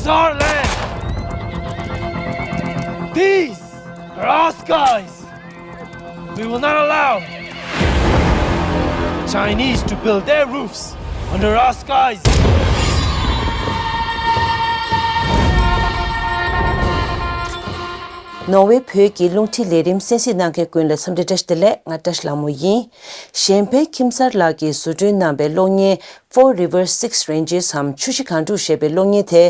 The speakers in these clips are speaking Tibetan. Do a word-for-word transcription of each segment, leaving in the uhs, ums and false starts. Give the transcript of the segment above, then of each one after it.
It's our land. These are our skies. We will not allow Chinese to build their roofs under our skies. ནོར་ཝེ་བོད་ཀྱི་རླུང་འཕྲིན་ལས་རིམ་གསན་གཟིགས་གནང་མཁན་ཀུན་ལ་འཚམས་འདྲི་བཀྲ་ཤིས་བདེ་ལེགས། ང་བཀྲ་ཤིས་ལྷ་མོ་ཡིན། གཞན་ཕན་ཁྱིམ་གསར་ལགས་ཀྱིས་བཟོ་སྐྲུན་གནང་པའི་གློག་བརྙན། Four Rivers Six Ranges འམ་ཆུ་བཞི་སྒང་དྲུག་ཞེས་པའི་གློག་བརྙན་དེ།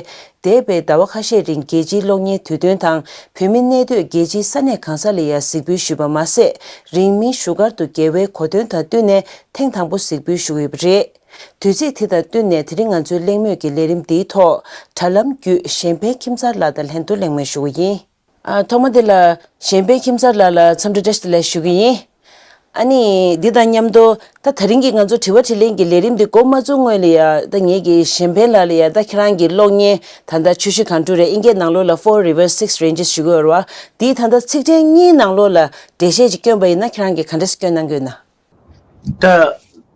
འདས་པའི་ཟླ་བ་ཁ་ཤས་རིང་རྒྱལ་སྤྱིའི་གློག་བརྙན་དུས་སྟོན་དང་། བོད་མི་གནས་སྡོད་རྒྱལ་སྤྱིའི་ས་གནས་གང་ས་ལ་ཡང་གཟིགས་འབུལ་ཞུས་པ་མ་ཟད། རིང་མིན་བཞུགས་སྒར་དུ་རྒྱལ་བའི་གོ་སྟོན་དང་བསྟུན་ནས་ཐེངས་དང་པོ་གཟིགས་འབུལ་ཞུ་གི་ཡོད་པ་རེད། དུས་ཚིགས་དེ་དང་བསྟུན་ནས་དེ་རིང་ང་ཚོའི་གླེང་མོལ་གྱི་ལས་རིམ་འདིའི་ཐོག་དྲ་ལམ་བརྒྱུད་གཞན་ཕན་ཁྱིམ་གསར་ལགས་དང་ལྷན་དུ་གླེང་མོལ་ཞུ་གི་ཡིན། ཨ། ཐོག་མ་དེ་ལ་གཞན་ཕན་ཁྱིམ་གསར་ལགས་ལ་འཚམས་འདྲི་བཀྲ་ཤིས་བདེ་ལེགས་ཞུ་གི་ཡིན། ཨ་ནི་འདི་དང་མཉམ་དུ་ད་དེ་རིང་གི་ང་ཚོ་དྲི་བ་དྲིས་ལན་གྱི་ལས་རིམ་འདི་འགོ་མ་བཙུགས་སྔོན་ལ་ཡ། ད་ངེད་ཀྱི་གཞན་ཕན་ལགས་ལ་ཡ། ད་ཁྱེད་རང་གི་གློག་བརྙན་ད་ལྟ་ཆུ་བཞི་སྒང་དྲུག་རེད། ཨིན་སྐད་ནང་ལོགས་ལ་Four Rivers Six Ranges ཞུ་གི་ཡོད་རེད་བ། འདིའི་ད་ལྟ་ཚིག་ཕྲེང་གཉིས་ནང་ལོགས་ལ་འགྲེལ་བཤད་ཅིག་བསྐྱོན་པ་ཡིན་ན་ཁྱེད་རང་གིས་ག་འདྲ་ཞིག་བསྐྱོན་གནང་གི་ཡོད་ན། ད་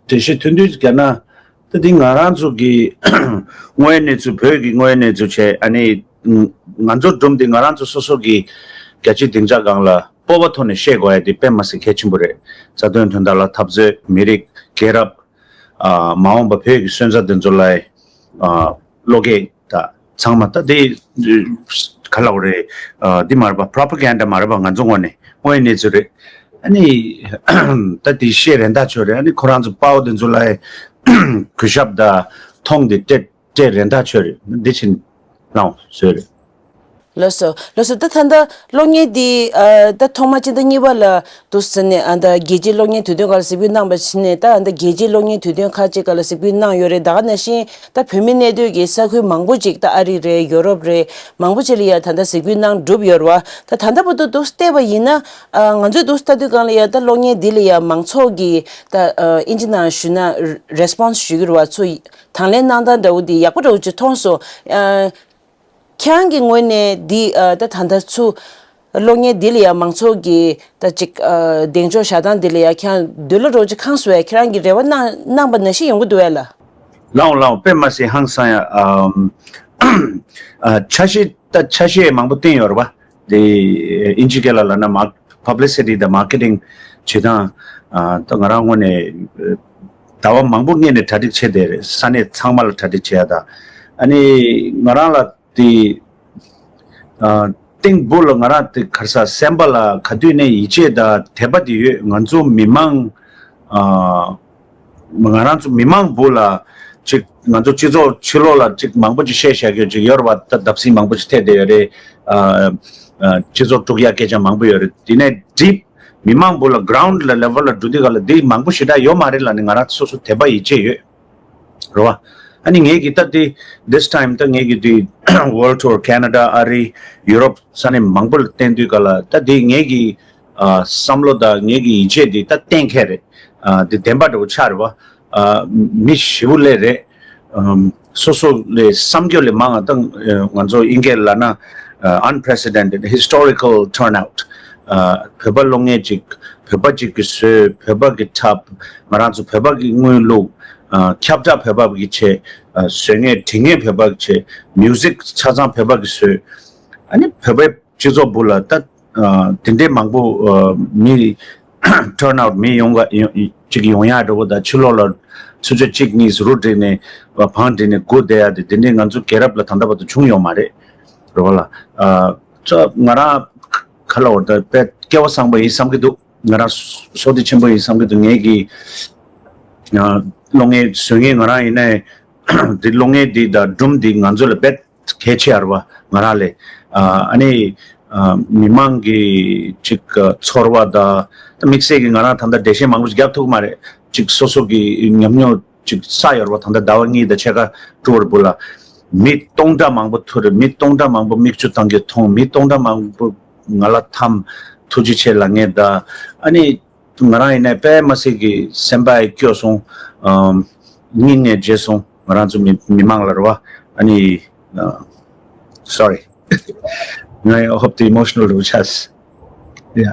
འགྲེལ་བཤད་ཐུང་ཐུང་ཞིག་བརྒྱབ་ན། ད་འདི་ང་རང་ཚོ་གི་དངོས་ཡོད་གནས་ཚུལ། བོད་ཀྱི་དངོས་ཡོད་གནས་ཚུལ་བྱས། ཨ་ནི་ང་ཚོ་སྒྲུང་འདི་ང་རང་ཚོ་སོ་སོ་གི་རྒྱལ་སྤྱིའི་སྡིངས་ཆ་སྒང་ལ་སྤོབས་པ་ཐོག་ནས་བཤད་དགོས་ཡ་དེ་དཔེ་མ་སྲིད་གལ་ཆེན་པོ་རེད། རྩ་དོན་དོན་དག་ལ་འཐབ་རྩོད། མི་རིགས། རྒྱལ་རབས། ཨ། མ་འོངས་པ་བོད་ཀྱི་སོན་རྩ་དེ་ཚོ་ལ། ཨ། བློ་སྐྱེད་དང་ཚང་མ། ད་དེ་ག་ལབ་དགོས་རེད། ཨ། འདི་མ་རེད་པ། པྲོ་པ་གན་ཌ་མ་རེད་པ། ང་ཚོ་ངོས་ནས་དངོས་ཡོད་གནས་ཚུལ་རེད། ཨ་ནི་ད་དེ་བཤད་རན་ཐག་ཆོད་རེད། ཨ་ནི་ཁོ་རང་ཚོ་དཔའ་བོ་དེ་ཚོ་ལ་གུས་ཞབས་དང་མཐོང་དེ་སྤྲད་སྤྲད་རན་ཐག་ཆོད་རེད། འདི་ཕྱིན་ལའང་བཟོས་རེད། ལགས་སོ། ལགས་སོ། ད་ད་ལྟ་གློག་བརྙན་འདི། ཨ། ད་ཐོག་མ་སྤྱི་ཟླ་གཉིས་པ་ལ་འདུག་ཟེར་ནས། ཨ། ད་རྒྱལ་སྤྱིའི་གློག་བརྙན་དུས་སྟོན་ཁག་ལ་གཟིགས་འབུལ་གནང་བ་ཕྱིན་ནས། ད་ཨ། ད་རྒྱལ་སྤྱིའི་གློག་བརྙན་དུས་སྟོན་ཁག་ཅིག་སྒང་ལ་གཟིགས་འབུལ་གནང་ཡོད་རེད། ད་ག་ནང་བཞིན་ད་བོད་མི་གནས་སྡོད་ཀྱི་ས་ཁུལ་མང་པོ་ཅིག་ད་ཨ་རི་རེད། ཡོ་རོབ་རེད། མང་པོ་ཅིག་ལ་ཡ་ད་ལྟ་གཟིགས་འབུལ་གནང་གྲུབ་ཡོད་རེད་བ། ད་ད་ལྟ་བར་དུ་འདུག་བལྟས་པ་ཡིན་ན། ཨ། ང་ཚོས་འདུག་ལྟ་དུས་སྒང་ལ་ཡ། ད་གློག་བརྙན་འདི་ལ་ཡ་མང་ཚོགས་ཀྱི་ད། ཨ། ཨིན་ཇི་ནང་ཞུས་ན་རེ་སི་པོན་སི་ཞུ་གི་རེད་བ། ཚུར་དང་ལེན་གནང་སྟངས་འདྲ་བོ་འདི་ཡག་པོ་འདྲ་བོ་ཅིག་མཐོང་སོང་། ཨ། ཁྱེད་རང་གི་ངོས་ནས་འདི། ཨ། ད་ད་ལྟ་ཚུར་གློག་བརྙན་འདི་ལ་ཡང་མང་ཚོགས་ཀྱི་ད་ཅིག་ཨ། གདེང་འཇོག་བྱ་སྟངས་འདི་ལ་ཡང་ཁྱེད་རང་འདོད་བློ་འདྲ་བོ་ཅིག་ཁེངས་སོང་བས། ཁྱེད་རང་གིས་རེ་བ་གནང་གནང་པ་ནང་བཞིན་ཡོང་གི་འདུག་བས་ལགས། ལའང་ལའང་དཔེ་མ་སྲིད་ཧང་སང་ཡ། ཨམ། ཨ། འཆར་གཞི། ད་འཆར་གཞི་མང་པོ་བཏིང་ཡོད་རེད་པ། དེ་ཨིན་ཇི་སྐད་ལ་ལབ་ན་མ། པབ་ལི་སི་ཊི་དང་མར་ཀེ་ཊིང་བྱེད་སྟངས། ཨ། ད་ང་རང་ངོས་ནས་ཟླ་བ་མང་པོ་སྔོན་ནས་གྲ་སྒྲིག་བྱས་བསྡད་རེད། ས་གནས་ཚང་མ་ལ་གྲ་སྒྲིག་བྱས་ཡ། ད་ཨ་ནི་ང་རང་ལ་དེ། ཨ། ཐེངས་འདི་ལ་ང་རང་དེ་ག་རེ་ཟ། སེམས་པ་ལ་ག་དུས་ནས་ཡིད་ཆེས་དང་དད་པ་དེ་ཡོད། ང་ཚོ་མི་མང་། ཨ། ང་རང་ཚོ་མི་མང་འདི་ལ་ཅིག་ང་ཚོ་སྤྱི་ཚོགས་ཕྱི་ལོགས་ལ་ཅིག་མང་པོ་ཅིག་བཤད་བཞག་རྒྱུ་ཅིག་ཡོད་རེད་བ། ད་བརྡབ་གསིག་མང་པོ་ཅིག་ཐེབས་བསྡད་ཡོད་རེད། ཨ། ཨ། སྤྱི་ཚོགས་དཀྲུག་ཡ་སྐད་ཆ་མང་པོ་ཡོད་རེད། དེ་ནས་འགྲིག་མི་མང་འདི་ལ། གྷི་རའུན་ཌི་ལ་ལེ་ཝལ་ལ་འགྲོ་དུས་སྒང་ལ་འདི་མང་པོ་ཞེ་དྲག་ཡོད་མ་རེད་ལབ་ནས་ང་རང་སོ་སོ་དད་པ་ཡིད་ཆེས་ཡོད། རེད་བ། ཨ་ནི་ངེད་ཀྱི་ད་དེ། this time ད་ངེད་ཀྱི་དེ་ཝརལ་ཌི་ཊུར། ཁེ་ན་ཌ། ཨ་རི། ཡུ་རོབ། ས་གནས་མང་པོ་ལ་བསྟན་དུས་སྒང་ལ། ད་དེ་ངེད་ཀྱི་ཨ། བསམ་བློ་དང་ངེད་ཀྱི་ཡིད་ཆེས་དེ་ད་གཏན་འཁེལ་རེད། ཨ། དེ་བདེན་པ་འདྲ་བོ་ཆགས་རེད་བ། ཨ། མི་ཞེ་པོ་སླེབས་རེད། ཨམ། སོ་སོ་ལས་བསམ་རྒྱུ་ལས་མང་ང་། ད་ང་ཚོ་ཨིན་སྐད་ལབ་ན། ཨ། unprecedented historical turnout། ཨ། བོད་པ་གློག་བརྙན་ཅིག་བོད་པ་ཅིག་གིས་བཟོས། བོད་པ་གིས་འཁྲབ། ང་རང་ཚོ་བོད་པ་གིས་དངོས་བླུགས། ཨ། ཁྱབ་བསྒྲགས་བོད་པ་གིས་བྱས། ཨ། བཟོ་མཁན་འབྲི་མཁན་བོད་པ་གིས་བྱས། མིའུ་ཟིག་ཆ་ཚང་བོད་པ་གིས་བཟོས། ཨ་ནི་བོད་པའི་སྤྱི་ཚོགས་འདི་ལ་ད། ཨ། དེ་འདྲའི་མང་པོ། ཨ། མི། ཊརན་ཨའུ་ཊི། མི་ཡོང་ག་ཡོང་། ཅིག་ཡོང་ཡ་འདྲ་བོ་དང་། ཕྱི་ལོགས་ལ་ཆུ་ཚོད་གཅིག་གཉིས་རུ་བསྒྲིགས་ནས་བང་བསྒྲིགས་ནས་སྒུག་བསྡད་ཡ་དེ། དེ་འདྲའི་ང་ཚོ་རྒྱལ་རབས་ལ་ད་ལྟ་བར་དུ་བྱུང་ཡོད་མ་རེད། རེད་བ་ལགས། ཨ། ཙོ། ང་རང་ག་ལབ་དགོས་རེད། ད་དཔེ་སྐལ་བ་བཟང་པོ་ཡིན་བསམ་གྱི་འདུག་ང་རང་བསོད་བདེ་ཆེན་པོ་ཡིན་བསམ་གྱི་འདུག་ངེད་ཀྱི། ཨ། གློག་བརྙན་བཟོ་མཁན་ང་རང་ཡིན་ནའི། འདི་གློག་བརྙན་འདི་དང་སྒྲུང་འདི་ང་ཚོ་ལ་དཔེ་གལ་ཆེ་བ་རེད་བ། ང་རང་ལ། ཨ། ཨ་ནི། ཨ། མི་མང་གི་ཅིག་ཚོར་བ་དང་། ད་དམིགས་བསལ་གྱིས་ང་རང་ད་ལྟ་འགྲེལ་བཤད་མང་པོ་ཞིག་རྒྱག་ཐུབ་ཀྱི་མ་རེད། ཅིག་སོ་སོ་གི་ཉམས་མྱོང་ཅིག་བསགས་ཡོད་རེད་བ། ད་ལྟ་ཟླ་བ་གཉིས་དང་ཕྱེད་ཀ་ཊུར་འདི་ལ་མི་སྟོང་ཕྲག་མང་པོ་ཐུག་རེད། མི་སྟོང་ཕྲག་མང་པོ་མིག་ཆུ་བཏང་གི་མཐོང་། མི་སྟོང་ཕྲག་མང་པོ་ང་ལ་འཐམས། ཐུགས་རྗེ་ཆེ་ལབ་མཁན་དང་། ཨ་ནི་ང་རང་ཡིན་ནའི་དཔེ་མ་སྲིད་ཀྱི་སེམས་པ་སྐྱོ་སོང་། ཨམ། སྙིང་ནས་རྗེད་སོང་། ང་རང་ཚོ་མི་མི་མང་ལ་རེད་བ། ཨ་ནི། ཨ། སོ་རི། ང་ཡང་ཧོབ་ཏེ་ཨི་མོ་ཤ་ནལ་འདྲ་བོ་ཆགས། ཡ།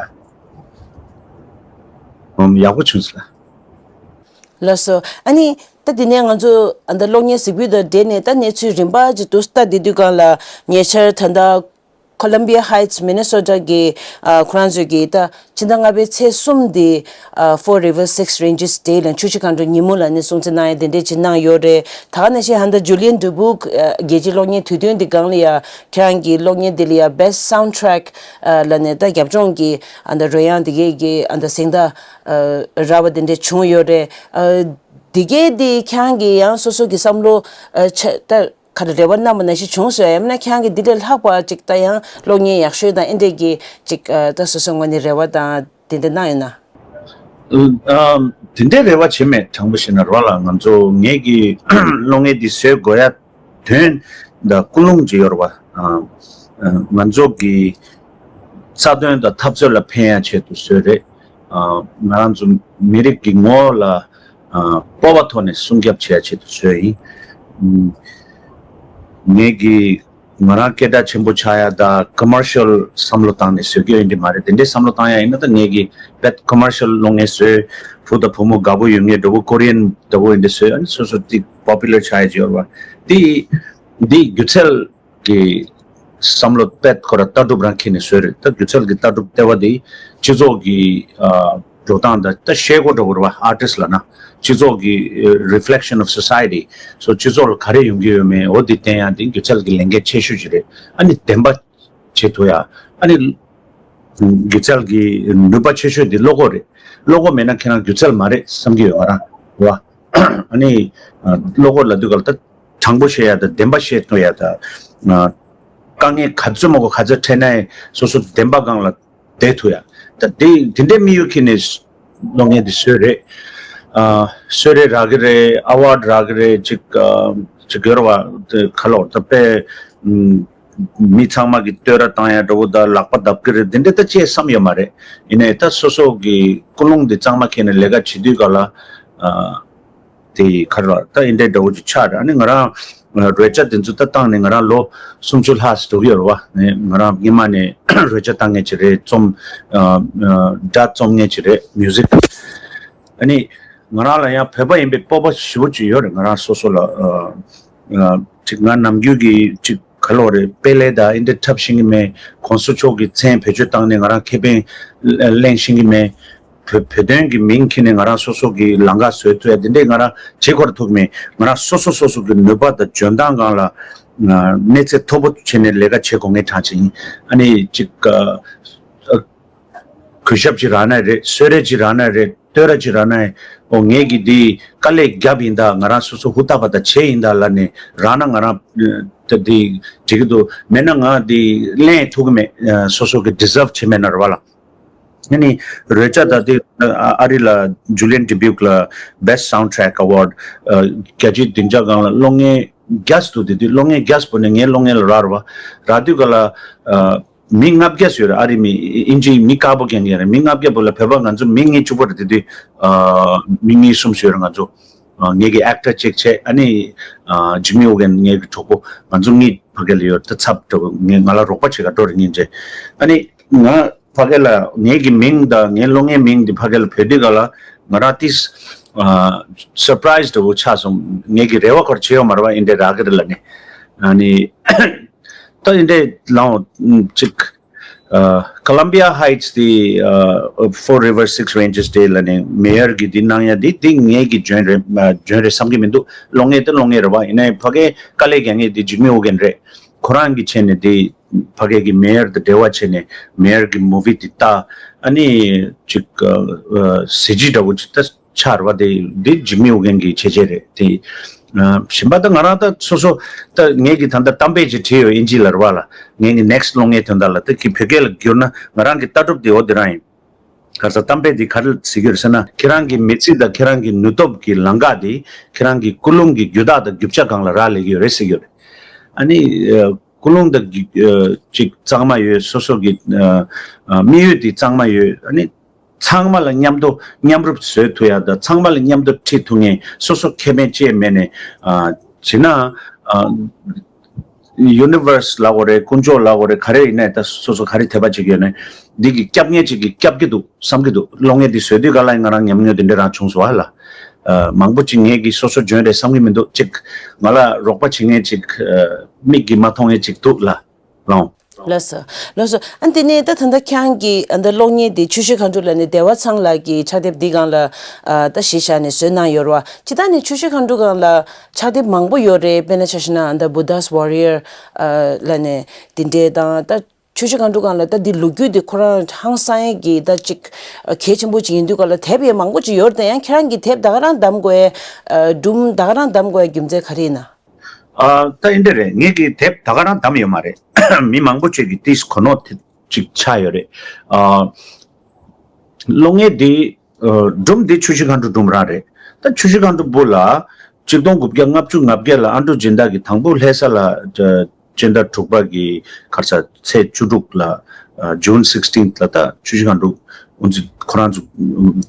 ཨམ། ཡག་པོ་བྱུང་སོང་ལགས། ལགས་སོ། ཨ་ནི། ད་དེ་ནས་ང་ཚོ་ཨ་ད་གློག་བརྙན་གཟིགས་འབུལ་དང་འབྲེལ་ནས་ད་གནས་ཚུལ་རིམ་པ་ཅིག་ཏུ་ལྟ་བསྡད་དུས་སྒང་ལ་ཉེ་ཆར་ད་ལྟ་Columbia Heights Minnesota གི་ཨ་ཁོ་རང་ཚོས་ཀྱི་ད་ཕྱི་ཟླ་ལྔ་པའི་ཚེས་གསུམ་དེ་ཨ་Four Rivers Six Ranges Day ལ་ཆུ་བཞི་སྒང་དྲུག་ཉིན་མོ་ལ་ནི་སྲུང་བརྩི་གནང་ཡ་དེ་འདྲས་ཅིག་གནང་ཡོད་རེད། ད་ག་ནང་བཞིན་ཧན་ད་Julian Dubuque ཨ་རྒྱལ་སྤྱིའི་གློག་བརྙན་དུས་སྟོན་དེ་སྒང་ལ་ཡ་ཁྱེད་རང་གི་གློག་བརྙན་དེ་ལ་ཡ་Best Soundtrack ཨ་ལ་ནི་ད་རྒྱབ་ལྗོངས་ཀྱི་ཨ་ད་རོལ་དབྱངས་དེ་གས་ཀྱི་ཨ་ད་གཟེངས་རྟགས་ཨ་རག་པ་དེ་འདྲས་བྱུང་ཡོད་རེད། ཨ་དེ་གས་དེ་ཁྱེད་རང་གི་ཡང་སོ་སོ་གི་བསམ་བློ་ཨ་ཆ་ད་ག་རེ་རེ་བ་བསྣམས་པ་ནང་བཞིན་བྱུང་སོང་ཡ། ཡང་མིན་ན་ཁྱེད་རང་གིས་འདི་ལས་ལྷག་པ་ཅིག་ད་ཡང་གློག་བརྙན་ཡག་ཤོས་དང་ཨེ་འདྲས་ཀྱི་ཅིག་ཨ་ད་སོ་སོའི་ངོས་ནས་རེ་བ་དང་དེ་འདྲ་གནང་ཡོད་ན། ཨ་དེ་འདྲའི་རེ་བ་བྱེད་མེད། དྲང་པོ་བཤད་ན་རོ་ལ་ང་ཚོ་ངེད་ཀྱི་གློག་བརྙན་འདི་བཟོས་དགོས་ཡ་དོན་དང་ཀུན་སློང་ཅིག་ཡོད་རེད་བ། ཨ་ང་ཚོ་གི་རྩ་དོན་དང་འཐབ་རྩོད་ལ་ཕན་ཡ་ཆེད་དུ་བཟོས་རེད། ཨ་ང་རང་ཚོ་མི་རིགས་ཀྱི་ངོ་བོ་ལ་ཨ་སྤོབས་པ་ཐོག་ནས་སྲུང་སྐྱོབ་བྱེད་ཡ་ཆེད་དུ་བཟོས་ཡིན། ཨུམ། ངེད་ཀྱི་ང་རང་སྐད་གྲགས་ཆེན་པོ་ཆགས་ཡ་དང་ཀོ་མར་ཤལ་བསམ་བློ་བཏང་ནས་བཟོས་ཀྱི་ཡོད་འདི་མ་རེད། དེ་འདྲའི་བསམ་བློ་བཏང་ཡ་ཡིན་ན་ད་ངེད་ཀྱི་བེད་ཀོ་མར་ཤལ་གློག་བརྙན་བཟོས། བུ་དང་བུ་མོ་དགའ་པོ་ཡོད་མཁན་འདྲ་བོ་ཀོ་རི་ཡན་འདྲ་བོ་འདི་བཟོས། ཨ་ནི་སོ་སོ་ཏིག་པོ་པུ་ལར་ཆགས་ཡ་ཅིག་ཡོད་རེད་བ། དེ་འདི་སྒྱུ་རྩལ་གི་བསམ་བློ་དཔེ་ཁོ་ར་ལྟ་གྲུབ་རང་འཁྱེར་ནས་བཟོས་རེད། ད་སྒྱུ་རྩལ་གྱི་ལྟ་གྲུབ་ལྟེ་བ་དེ་སྤྱི་ཚོགས་ཀྱི་ཨ་འགྲོ་སྟངས་དང་ད་ཤེལ་སྒོ་འདྲ་བོ་རེད་བ། ཨར་ཊིསི་ལབ་ན་སྤྱི་ཚོགས་ཀྱི་ཨ་reflection of society། སོ་སྤྱི་ཚོགས་ལ་ག་རེ་ཡོང་གི་ཡོད་མེད་འོ་དེ་བསྟན་ཡ་དེ་སྒྱུ་རྩལ་གྱི་ལས་འགན་ཆེ་ཤོས་ཅིག་རེད། ཨ་ནི་བདེན་པ་བྱེད་ཐུབ་ཡ། ཨ་ནི་སྒྱུ་རྩལ་གྱི་ནུས་པ་ཆེ་ཤོས་དེ་བློ་ཁོག་རེད། བློ་ཁོག་མེད་ན་ཁྱེད་རང་སྒྱུ་རྩལ་མ་རེད་བསམ་གྱི་ཡོད་ང་རང་རེད་བ། ཨ་ནི་ཨ་བློ་ཁོག་ལབ་དུས་ག་ལ་ད། དྲང་པོ་བཤད་ཡ་དང་བདེན་པ་བཤད་ཐུབ་ཡ་དང་། ཨ་དཀའ་ངལ་ག་ཚོད་མང་པོ་ག་ཚོད་འཕྲད་ན་ཡང་སོ་སོ་བདེན་པ་སྒང་ལ་བསྡད་ཐུབ་ཡ། ད་དེ་དེ་འདྲའི་དམིགས་ཡུལ་འཁྱེར་ནས་གློག་བརྙན་འདི་བཟོས་རེད། ཨ་གསོལ་རས་རག་གི་རེད། ཨ་ཝར་ཌི་རག་གི་རེད། ཅིག་ཨ་ཅིག་ཡོད་རེད་བ། དེ་ག་ལོག་ད་དཔེ་ཨམ་མི་ཚང་མ་གི་བསྟོད་ར་བཏང་ཡ་འདྲ་བོ་དང་ལག་པ་བརྡབ་གི་རེད། དེ་འདྲ་ད་ཅེས་བསམ་ཡོད་མ་རེད། ཡིན་ནའི་ད་སོ་སོ་གི་ཀུན་སློང་འདི་གཙང་མ་འཁྱེར་ནས་ལས་ཀ་བྱེད་དུས་ག་ལ་ཨ། དེ་ག་རེ་ལ་ད་ཨེ་འདྲའི་འདྲ་བོ་ཅིག་ཆགས་རེད། ཨ་ནི་ང་རང་རོལ་ཆ་དེ་ཚོ་ད་བཏང་ནས་ང་རང་ལོ་སུམ་ཅུ་ལྷག་འགྲོ་གི་ཡོད་རེད་བ། ངས་ང་རང་སྔོན་མ་ནས་རོལ་ཆ་བཏང་མཁན་ཅིག་རེད། རྩོམ་ཨ་ཨ་སྒྲ་རྩོམ་མཁན་ཅིག་རེད། མིའུ་ཟིག་ཨ་ནི་ང་རང་ལ་ཡང་བོད་པ་ཡིན་པའི་སྤོབས་པ་ཞེ་པོ་ཅིག་ཡོད་རེད་ང་རང་སོ་སོ་ལ། ཨ་ཨ་ཅིག་ང་ནམ་རྒྱུན་གྱི་ཅིག་ག་ལོག་རེད། དཔེ་ལས་དང་ཨེ་འདྲ་འཁྲབ་ཤེས་ཀྱི་མེད། གོང་ས་མཆོག་གི་མཚན་བེད་སྤྱོད་བཏང་ནས་ང་རང་ཁེ་ཕན་ལེན་ཤེས་ཀྱི་མེད། བོད་བོད་དོན་གྱི་མིང་འཁྱེར་ནས་ང་རང་སོ་སོ་གི་ལམ་ཁ་བཟོས་ཐུབ་ཡ་དེ་འདྲས་ང་རང་བྱེད་དགོས་ཐུག་མེད། ང་རང་སོ་སོ་སོ་སོ་གི་ནུས་པ་དང་འཇོན་ཐང་སྒང་ལ་གནས་ཚད་མཐོ་པོ་བྱས་ནས་ལས་ཀ་བྱེད་དགོས་ངེས་དྲང་ཆེ་ཡིན། ཨ་ནི་ཅིག་གུས་ཞབས་ཅིག་རག་ན་རེད། གསོལ་རས་ཅིག་རག་ན་རེད། བསྟོད་ར་ཅིག་རག་ན་ཡིན། ཨོ་ངས་ཀྱི་འདི་དཀའ་ལས་བརྒྱབ་ཡིན་ད། ང་རང་སོ་སོ་ཧུར་ཐག་པ་ད་བྱས་ཡིན་ད་ལབ་ནས་རག་ན་ང་རང་ད་འདི་འགྲིག་གི་འདུག་མེད་ན་ང་འདི་ལེན་ཐུབ་ཀྱི་མེད། སོ་སོ་གི་ཌི་ཛརབ་བྱས་མེད་ན་རེད་བ་ལ། ཨ་ནི་རོལ་ཆ་ད་དེ་ཨ་ཨ་རི་ལ་Julian Dubuque ལ་Best Soundtrack Award རྒྱལ་སྤྱིའི་སྡིངས་ཆ་སྒང་ལ་གློག་བརྙན་རྒྱས་སུ་འདུག་དེ་དུས་གློག་བརྙན་རྒྱས་པོ་ནས་ངའི་གློག་བརྙན་ལ་རག་རེད་བ། རག་དུས་ག་ལ་མི་ལྔ་བརྒྱ་ཟེར་རེད། ཨ་རི་མི་ཨིན་ཇི་མི་དཀར་པོ་རྐྱང་རྐྱང་རེད། མི་ལྔ་བརྒྱ་པོ་ལ་བོད་པ་ང་ཚོ་མི་ལྔ་བཅུ་པོ་རེད། དེ་དུས་མི་གཉིས་གསུམ་ཟེར་རེད། ང་ཚོ་ངེད་ཀྱི་ཨེག་ཊར་གཅིག་བྱས། ཨ་ནི་ཇི་མི་ཨོ་གན་ངེད་ཀྱི་གྲོགས་པོ་ང་ཚོ་གཉིས་ཕ་གི་ལ་ཡོད་ད་ཚབ་འདྲ་བོ་ངས་ང་ལ་རོགས་པ་བྱེད་ག་འགྲོ་རེད་སྙིང་རྗེ། ཨ་ནི་ང་ཕ་གི་ལ་ངེད་ཀྱི་མིང་དང་ངའི་གློག་བརྙན་མིང་འདི་ཕ་གི་ལ་བོད་དུས་ག་ལ་ང་རང་ཏིས་སར་པ་རའི་ཛི་འདྲ་བོ་ཆགས་སོང་། ངེད་ཀྱི་རེ་བ་ཁོར་བྱེད་ཡོད་མ་རེད་བ། ཨིན་འདྲའི་རག་གི་རེད་ལ་ནི། ཨ་ནི་ད་ཨིན་འདྲའི་ལའང་ཅིག Columbia Heights དེ་Four Rivers Six Ranges Day ལ་ནི་མེ་ཡར་གྱི་དེ་གནང་ཡ་དེ་དེ་ངེད་ཀྱི་འཇོན་རེད། འཇོན་རེད་བསམ་གྱི་མི་འདུག་གློག་བརྙན་དེ་གློག་བརྙན་རེད་བ། ཡིན་ནའི་ཕ་གའི་དཀའ་ལས་རྒྱག་མཁན་དེ་ཇི་མི་ཨོ་གན་རེད། ཁོ་རང་གི་ཆེད་ནས་དེ་ཕ་གའི་གི་མེ་ཡར་དང་འབྲེལ་བ་བྱས་ནས་མེ་ཡར་གི་མུ་བི་དེ་ལྟ། ཨ་ནི་ཅིག་གཟི་བརྗིད་འདྲ་བོ་ཅིག་ད། ཆར་བ་དེ་འདི་ཇི་མི་ཨོ་གན་གྱི་བྱས་རྗེས་རེད་དེ། གཞན་པ་ད་ང་རང་ད་སོ་སོ་ད་ངེད་ཀྱི་ད་ལྟ་གཏམ་དཔེ་ཅིག་བྲིས་ཡོད་ཨིན་ཇི་ལ་རེད་བ་ལ། ངེད་ཀྱི་ནེག་སི་ཊི་གློག་བརྙན་དོན་དག་ལ་ད་ཁྱི་བོད་སྐད་ལ་བསྒྱུར་ན་ང་རང་གི་ལྟ་གྲུབ་དེ་འོ་དེ་རང་ཡིན། ག་ས་གཏམ་དཔེ་འདི་ག་རེ་ཟེར་གྱི་ཡོད་ཟེར་ན་ཁྱེད་རང་གི་མི་ཚེ་དང་ཁྱེད་རང་གི་ནུས་སྟོབས་ཀྱི་ལམ་ཁ་དེ་ཁྱེད་རང་གི་ཀུན་སློང་གི་རྒྱུ་དག་དང་རྒྱུ་ཆ་སྒང་ལ་རག་ལས་ཀྱི་ཡོད་རེད་ཟེར་གྱི་ཡོད་རེད། ཨ་ནི་ཀུན་སློང་དང་ཅིག་གཙང་མ་ཡོད། སོ་སོ་གི་དམིགས་ཡུལ་དེ་གཙང་མ་ཡོད། ཨ་ནི། ཚང་མ་ལ་མཉམ་དུ་མཉམ་རུབ་བཟོས་ཐུབ་ཡ་དང་ཚང་མ་ལ་མཉམ་དུ་ཁྲིད་ཐུབ་མཁན་སོ་སོ་ཁེ་ཕན་ཅེས་མེད་ནས་ཨ་བྱས་ན་ཨ་ཡུ་ནི་ཝར་སི་ལབ་དགོས་རེད། དཀོན་མཆོག་ལབ་དགོས་རེད། ག་རེ་ཡིན་ནའི་ད་སོ་སོ་ག་རེ་དད་པ་བྱེད་ཀྱི་ཡོད་ནའི་འདི་གི་སྐྱབས་མཁན་ཅིག་གིས་སྐྱབས་ཀྱི་འདུག་བསམ་གྱི་འདུག་གློག་བརྙན་འདི་བཟོས་དུས་ག་ལ་ང་རང་ཉམས་མྱོང་དེ་འདྲ་རང་བྱུང་སོང་ཨ་ལ། ཨ། མང་པོ་ཅིག་ངས་ཀྱིས་སོ་སོ་འཇོན་རེད་བསམ་གྱི་མི་འདུག་ཅིག་ང་ལ་རོགས་པ་བྱེད་མཁན་ཅིག་ཨ། མིག་གིས་མ་མཐོང་མཁན་ཅིག་འདུག་ལ། ལོང་། ལགས་སོ། ལགས་སོ། ཨ་ནི་དེ་ནས་ད་ད་ལྟ་ཁྱེད་རང་གི་ཨ་ད་གློག་བརྙན་དེ་ཆུ་བཞི་མཁའ་འགྲོ་ལ་ནི་བདེ་བ་ཚང་ལགས་ཀྱི་ཕྱག་དེབ་འདི་སྒང་ལ་ཨ་ད་གཞི་བཞག་ནས་བཟོས་གནང་ཡོད་རེད་བ། ཇི་ལྟར་ནི་ཆུ་བཞི་མཁའ་འགྲོ་སྒང་ལ་ཕྱག་དེབ་མང་པོ་ཡོད་རེད། དཔེར་ན་ཆ་བཞག་ན་ཨ་ད་Buddha's Warrior ཨ་ལ་ནི་དེ་འདྲའི་དང་ད་ཆུ་བཞི་མཁའ་འགྲོ་སྒང་ལ་ད་འདི་ལོ་རྒྱུས་དེ་ཁོ་རང་ཧང་སང་ཡས་ཀྱི་ད་ཅིག་གལ་ཆེན་པོ་ཅིག་ཡིན་དུས་སྒང་ལ་དེབ་ཡང་མང་པོ་ཅིག་ཡོད་རེད། ད་ཡང་ཁྱེད་རང་གིས་དེབ་ད་ག་རང་བདམས་དགོས་ཨ་སྒྲུང་ད་ག་རང་བདམས་དགོས་རྒྱུ་མཚན་ག་རེ་ཡིན་ན། ཨ། ད་ཡིན་འདྲ་རེད། ངས་ཀྱི་དེབ་ད་ག་རང་བདམས་ཡོད་མ་རེད། མི་མང་པོ་ཅིག་གིས་ཏིས་གོ་ནོར་ཅིག་ཆགས་ཡོད་རེད། ཨ། གློག་བརྙན་འདི་ཨ། སྒྲུང་འདི་ཆུ་བཞི་མཁའ་འགྲོ་སྒྲུང་རང་རེད། ད་ཆུ་བཞི་མཁའ་འགྲོ་བུ་ལ་ཆིག་སྟོང་དགུ་བརྒྱ་ལྔ་བཅུ་ང་བརྒྱད་ལ་ཨན་ཌྲུ་སྦྱིན་བདག་གིས་དང་པོ་ལྷ་ས་ལ་ཨ། སྤྱི་ཟླ་དྲུག་པ་གི་ཁ་སང་ཚེས་བཅུ་དྲུག་ལ་ཨ། June sixteenth ལ་ད་ཆུ་བཞི་མཁའ་འགྲོ་ཁོ་ཚོ་ཁོ་རང་ཚོ་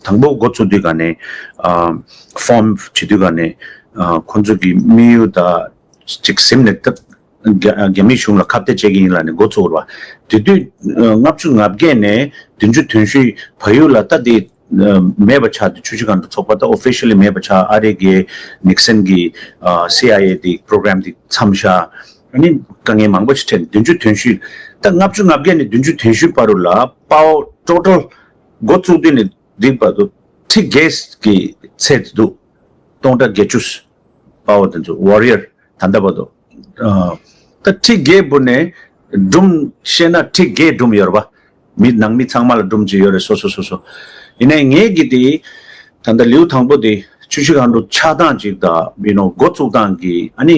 དང་པོ་འགོ་བཙུགས་དུས་ག་ནས་ཨ། ཕོམ་བྱེད་དུས་ག་ནས་ཨ། ཁོ་ཚོ་གི་དམིགས་ཡུལ་ད་ཅིག་ཟིན་ནས་ད་རྒྱ་རྒྱ་མི་གཞུང་ལ་ཁ་གཏད་བྱེད་ཀྱི་ཡིན་ལབ་ནས་འགོ་བཙུགས་པ། དེ་དུས་ཨ། ལྔ་བཅུ་ང་བརྒྱད་ནས་བདུན་ཅུ་དོན་བཞི་བར་ཡུལ་ལ་ད་དེ་མེད་པ་ཆགས། དེ་ཆུ་བཞི་སྒང་དུ་ཚོགས་པ་ད་ཨོ་ཕི་ཤལ་ལི་མེད་པ་ཆགས། ཨ་རི་གི་ནིག་སན་གི་ཨ། སི་ཨའི་ཨེ་དེ་པྲོ་གྷི་རམ་དེ་མཚམས་བཞག། ཨ་ནི་དཀའ་ངལ་མང་པོ་ཞིག་འཕྲད། བདུན་ཅུ་དོན་བཞི། ད་ལྔ་བཅུ་ང་བརྒྱད་ནས་བདུན་ཅུ་དོན་བཞི་བར་དུ་ལ་པའོ་ཊོ་ཊལ་འགོ་བཙུགས་དུས་ནས་འདི་བར་དུ་ཁྲི་བརྒྱད་ཀྱི་ཚད་དུ་འདུག་སྟོང་ཕྲག་བརྒྱད་ཅུ། པའོ་དེ་ཚོ་ཝོ་རི་ཡར་ད་ལྟ་བར་དུ། ཨ། ད་ཁྲི་བརྒྱད་བུ་ནས་སྒྲུང་བཤད་ན་ཁྲི་བརྒྱད་སྒྲུང་ཡོད་རེད་པ། མི་ནང་མི་ཚང་མ་ལ་སྒྲུང་ཅིག་ཡོད་རེད། སོ་སོ་སོ་སོ། ཡིན་ནའི་ངེད་ཀྱི་དེ་ད་ལྟ་ལེའུ་དང་པོ་དེ་ཆུ་བཞི་སྒང་དུ་ཆགས་སྟངས་ཅིག་དང་ཡུ་ནོ་འགོ་བཙུགས་སྟངས་ཀྱི་ཨ་ནི་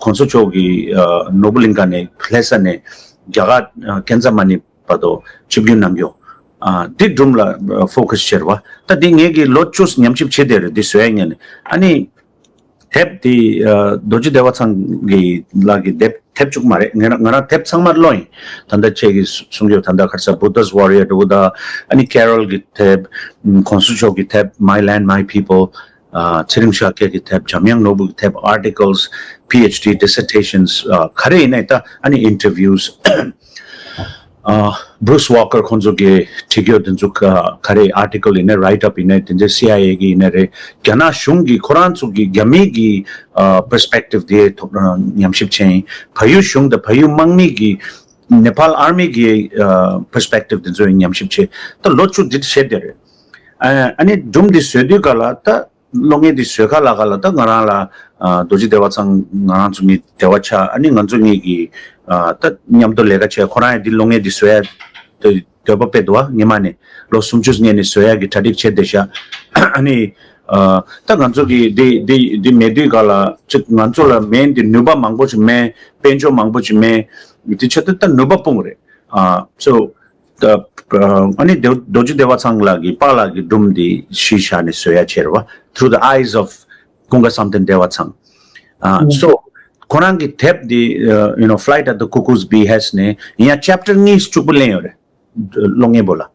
གོང་ས་མཆོག་གིས་ཨ། ནོར་བུ་གླིང་ག་ནས་ལྷ་ས་ནས་རྒྱ་གར་ཨ། ཀན་ཛ་མ་ནི་བར་དུ་ཆིབས་བསྒྱུར་གནང་རྒྱུ། ཨ། འདི་སྒྲུང་ལ་ཨ། ཕོ་ཀ་སི་བྱས་རེད་པ། ད་འདི་ངེད་ཀྱིས་ལོ་བཅུ་ཉམས་ཞིབ་བྱས་བསྡད་རེད། འདི་བཟོ་ཡ་ཉན་ནས་ཨ་ནི། དེབ་དེ་ཨ། རྡོ་རྗེ་བདེ་བ་ཚང་གི་ལག་གི་དེབ་ཐེབས་བཅུག་མ་རེད། ང་རང་ང་རང་དེབ་ཚང་མ་ཀློག་ཡིན། ད་ལྟ་ཁྱེད་ཀྱིས་གསུང་རྒྱུ་ད་ལྟ་ག་རེ་ཟེར་Buddha's Warrior འདྲ་བོ་དང་ཨ་ནི་ཀེ་རོལ་གྱི་དེབ། གོང་ས་མཆོག་གི་དེབ་My Land My People། ཨ། ཚེ་རིང་ཤཱཀྱ་གི་དེབ། འཇམ་དབྱངས་ནོར་བུ་གི་དེབ། Articles, PhD dissertations ཨ། ག་རེ་ཡིན་ནའི་ད་ཨ་ནི་interviews ཨ། Bruce Walker ཁོང་ཚོ་གི་བྲིས་རྒྱུ་དེ་ཚོ་ག་ག་རེ་article ཡིན་ནའི་write up ཡིན་ནའི་དེ་འདྲའི་སི་ཨའི་ཨེ་གི་ཡིན་ནའི་རེད། རྒྱ་ནག་གཞུང་གི་ཁོ་རང་ཚོ་གི་རྒྱ་མི་གི་ཨ། perspective དེ་ཐོག་ཉམས་ཞིབ་བྱས་ཡིན། བལ་ཡུལ་གཞུང་དང་བལ་ཡུལ་དམག་མི་གི་Nepal Army གི་ཨ། perspective དེ་ཚོ་ཡང་ཉམས་ཞིབ་བྱས། ད་ལོ་བཅུ་འདི་བྱས་བསྡད་རེད། ཨ་ནི་སྒྲུང་འདི་བཟོས་དུས་ག་ལ་ད། གློག་བརྙན་འདི་བཟོས་ཁ་ལ་ཁ་ལ་ད་ང་རང་ལ་ཨ། རྡོ་རྗེ་བདེ་བ་ཚང་ང་རང་ཚོ་གཉིས་འབྲེལ་བ་ཆགས། ཨ་ནི་ང་ཚོ་གཉིས་ཀྱིས་ཨ། ད་མཉམ་དུ་ལས་ཀ་བྱས། ཁོ་རང་ཡང་འདི་གློག་བརྙན་འདི་བཟོ་ཡ་འདོད་པ་དཔེ་འདུག་བ། སྔོན་མ་ནས་ལོ་སུམ་ཅུ་སྔོན་ནས་བཟོ་ཡ་གི་གྲ་སྒྲིག་བྱས་བསྡད་ཤག་ཨ་ནི་ཨ། ད་ང་ཚོ་གི་འདི་འདི་འདི་མེད་དུས་ག་ལ་ཅིག་ང་ཚོ་ལ་མེད་འདི་ནུས་པ་མང་པོ་ཞིག་མེད། དཔལ་འབྱོར་མང་པོ་ཞིག་མེད། འདི་ཆེད་དུ་ད་ནུས་པ་སྤུངས་རེད། ཨ། so ཨ་ནི་རྡོ་རྗེ་བདེ་བ་ཚང་ལགས་ཀྱི་པཱ་ལགས་ཀྱི་སྒྲུང་འདི་གཞི་བཞག་ནས་བཟོ་ཡ་བྱས་རེད་བ། Through the eyes of ཀུན་དགའ་བསམ་གཏན་བདེ་བ་ཚང་། ཨ། so ཁོ་རང་གི་དེབ་འདི་you know Flight of the Cuckoo's Behest ནས་ཡིན་ཡང་chapter གཉིས་གཅིག་པུ་ལེན་ཡོད་རེད། གློག་བརྙན་པོ་ལ།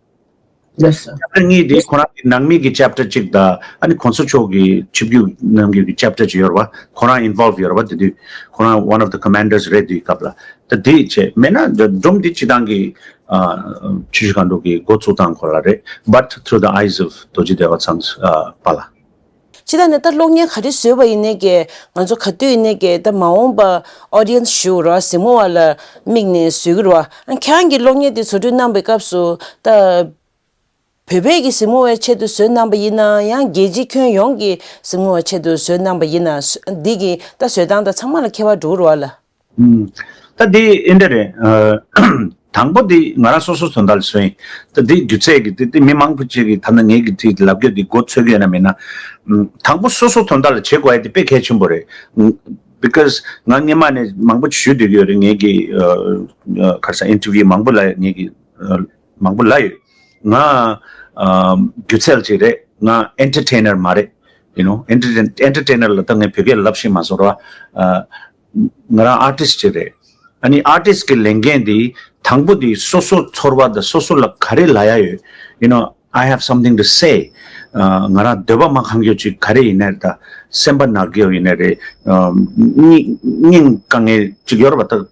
Yes sir. chapter གཉིས་དེ་ཁོ་རང་གི་ནང་མི་གི་chapter གཅིག་དང་ཨ་ནི་གོང་ས་མཆོག་གི་ཆིབས་བསྒྱུར་གནང་རྒྱུ་གི་chapter གཅིག་ཡོད་རེད་བ། ཁོ་རང་involve ཡོད་རེད་བ། དེ་དུས་ཁོ་རང་one of the commanders རེད། དེའི་སྐབས་ལ་ད་དེ་བྱས་མེད་ན་སྒྲུང་འདི་སྤྱི་བཏང་གི་ཨ། ཆུ་བཞི་སྒང་དྲུག་གི་འགོ་ཚུགས་སྟངས་སྐོར་ལ་རེད། But through the eyes of རྡོ་རྗེ་བདེ་བ་ཚང་ཨ། པཱ་ལགས། ཅི་ད་ནི་ད་གློག་བརྙན་ག་རེ་བཟོས་པ་ཡིན་ནའི་གི་ང་ཚོ་ག་དུས་ཡིན་ནའི་གི་ད་མ་འོངས་པ་audience ཞུ་ར་གཟིགས་མོ་བ་ལ་དམིགས་ནས་བཟོས་ཀྱི་རེད་བ། ཨ། ཁྱེད་རང་གིས་གློག་བརྙན་དེ་བཟོ་སྐྲུན་གནང་པའི་སྐབས་སུ་ད། བོད་པའི་གི་གཟིགས་མོ་བའི་ཆེད་དུ་བཟོས་གནང་པ་ཡིན་ན་ཡང་རྒྱལ་སྤྱི་ཁྱོན་ཡོངས་ཀྱི་གཟིགས་མོ་བའི་ཆེད་དུ་བཟོས་གནང་པ་ཡིན་ན་འདི་གི་ད་བཟོས་སྟངས་དང་ཚང་མ་ལ་ཁྱད་པར་འགྲོ་གི་རེད་བ་ལ། ཨུམ། ད་འདི་ཨེ་འདྲ་རེད། ཨ། དང་པོ་འདི་ང་རང་སོ་སོ་དོན་དག་ལ་བཟོས་ཡིན། ད་འདི་སྒྱུ་རྩལ་གི་འདི་འདི་མི་མང་པོ་ཅིག་གིས་ཐ་ན་ངེད་ཀྱི་དེ་ལབ་རྒྱུ་འདི་མགོ་ཚོས་ཀྱི་ཡོད་ན་མེད་ན། ཨུམ། དང་པོ་སོ་སོ་དོན་དག་ལ་བྱེད་དགོས་ཡ་འདི་དཔེ་གལ་ཆེན་པོ་རེད། ཨུམ། because ང་སྔོན་མ་ནས་མང་པོ་ཞུ་བསྡད་ཀྱི་ཡོད་རེད། ངེད་ཀྱི་ཨ། ཨ། ག་རེ་ཟེར་interview མང་པོ་ལ་ངེད་ཀྱི་ཨ། མང་པོ་ལབ་ཡོད། ང་ཨ། སྒྱུ་རྩལ་ཅིག་རེད། ང་entertainer མ་རེད། you know entertain entertainer ལ་ད་ངས་བོད་སྐད་ལབ་ཤེས་མ་སོང་ར། ཨ། ང་རང་artist ཅིག་རེད། ཨ་ནི་artist གི་ལས་འགན་འདི་དང་པོ་འདི་སོ་སོ་ཚོར་བ་དང་སོ་སོ་ལ་ག་རེ་ལབ་ཡ་ཡོད། you know I have something to say. ཨ། ང་རང་འདོད་པ་མ་ཁེངས་རྒྱུ་ཅིག་ག་རེ་ཡིན་ནའི་རེད། ད་སེམས་པ་ན་རྒྱུ་ཡིན་ནའི་རེད། ཨ། སྙིང་སྙིང་དཀའ་ངལ་ཅིག་ཡོད་རེད་པ། ད་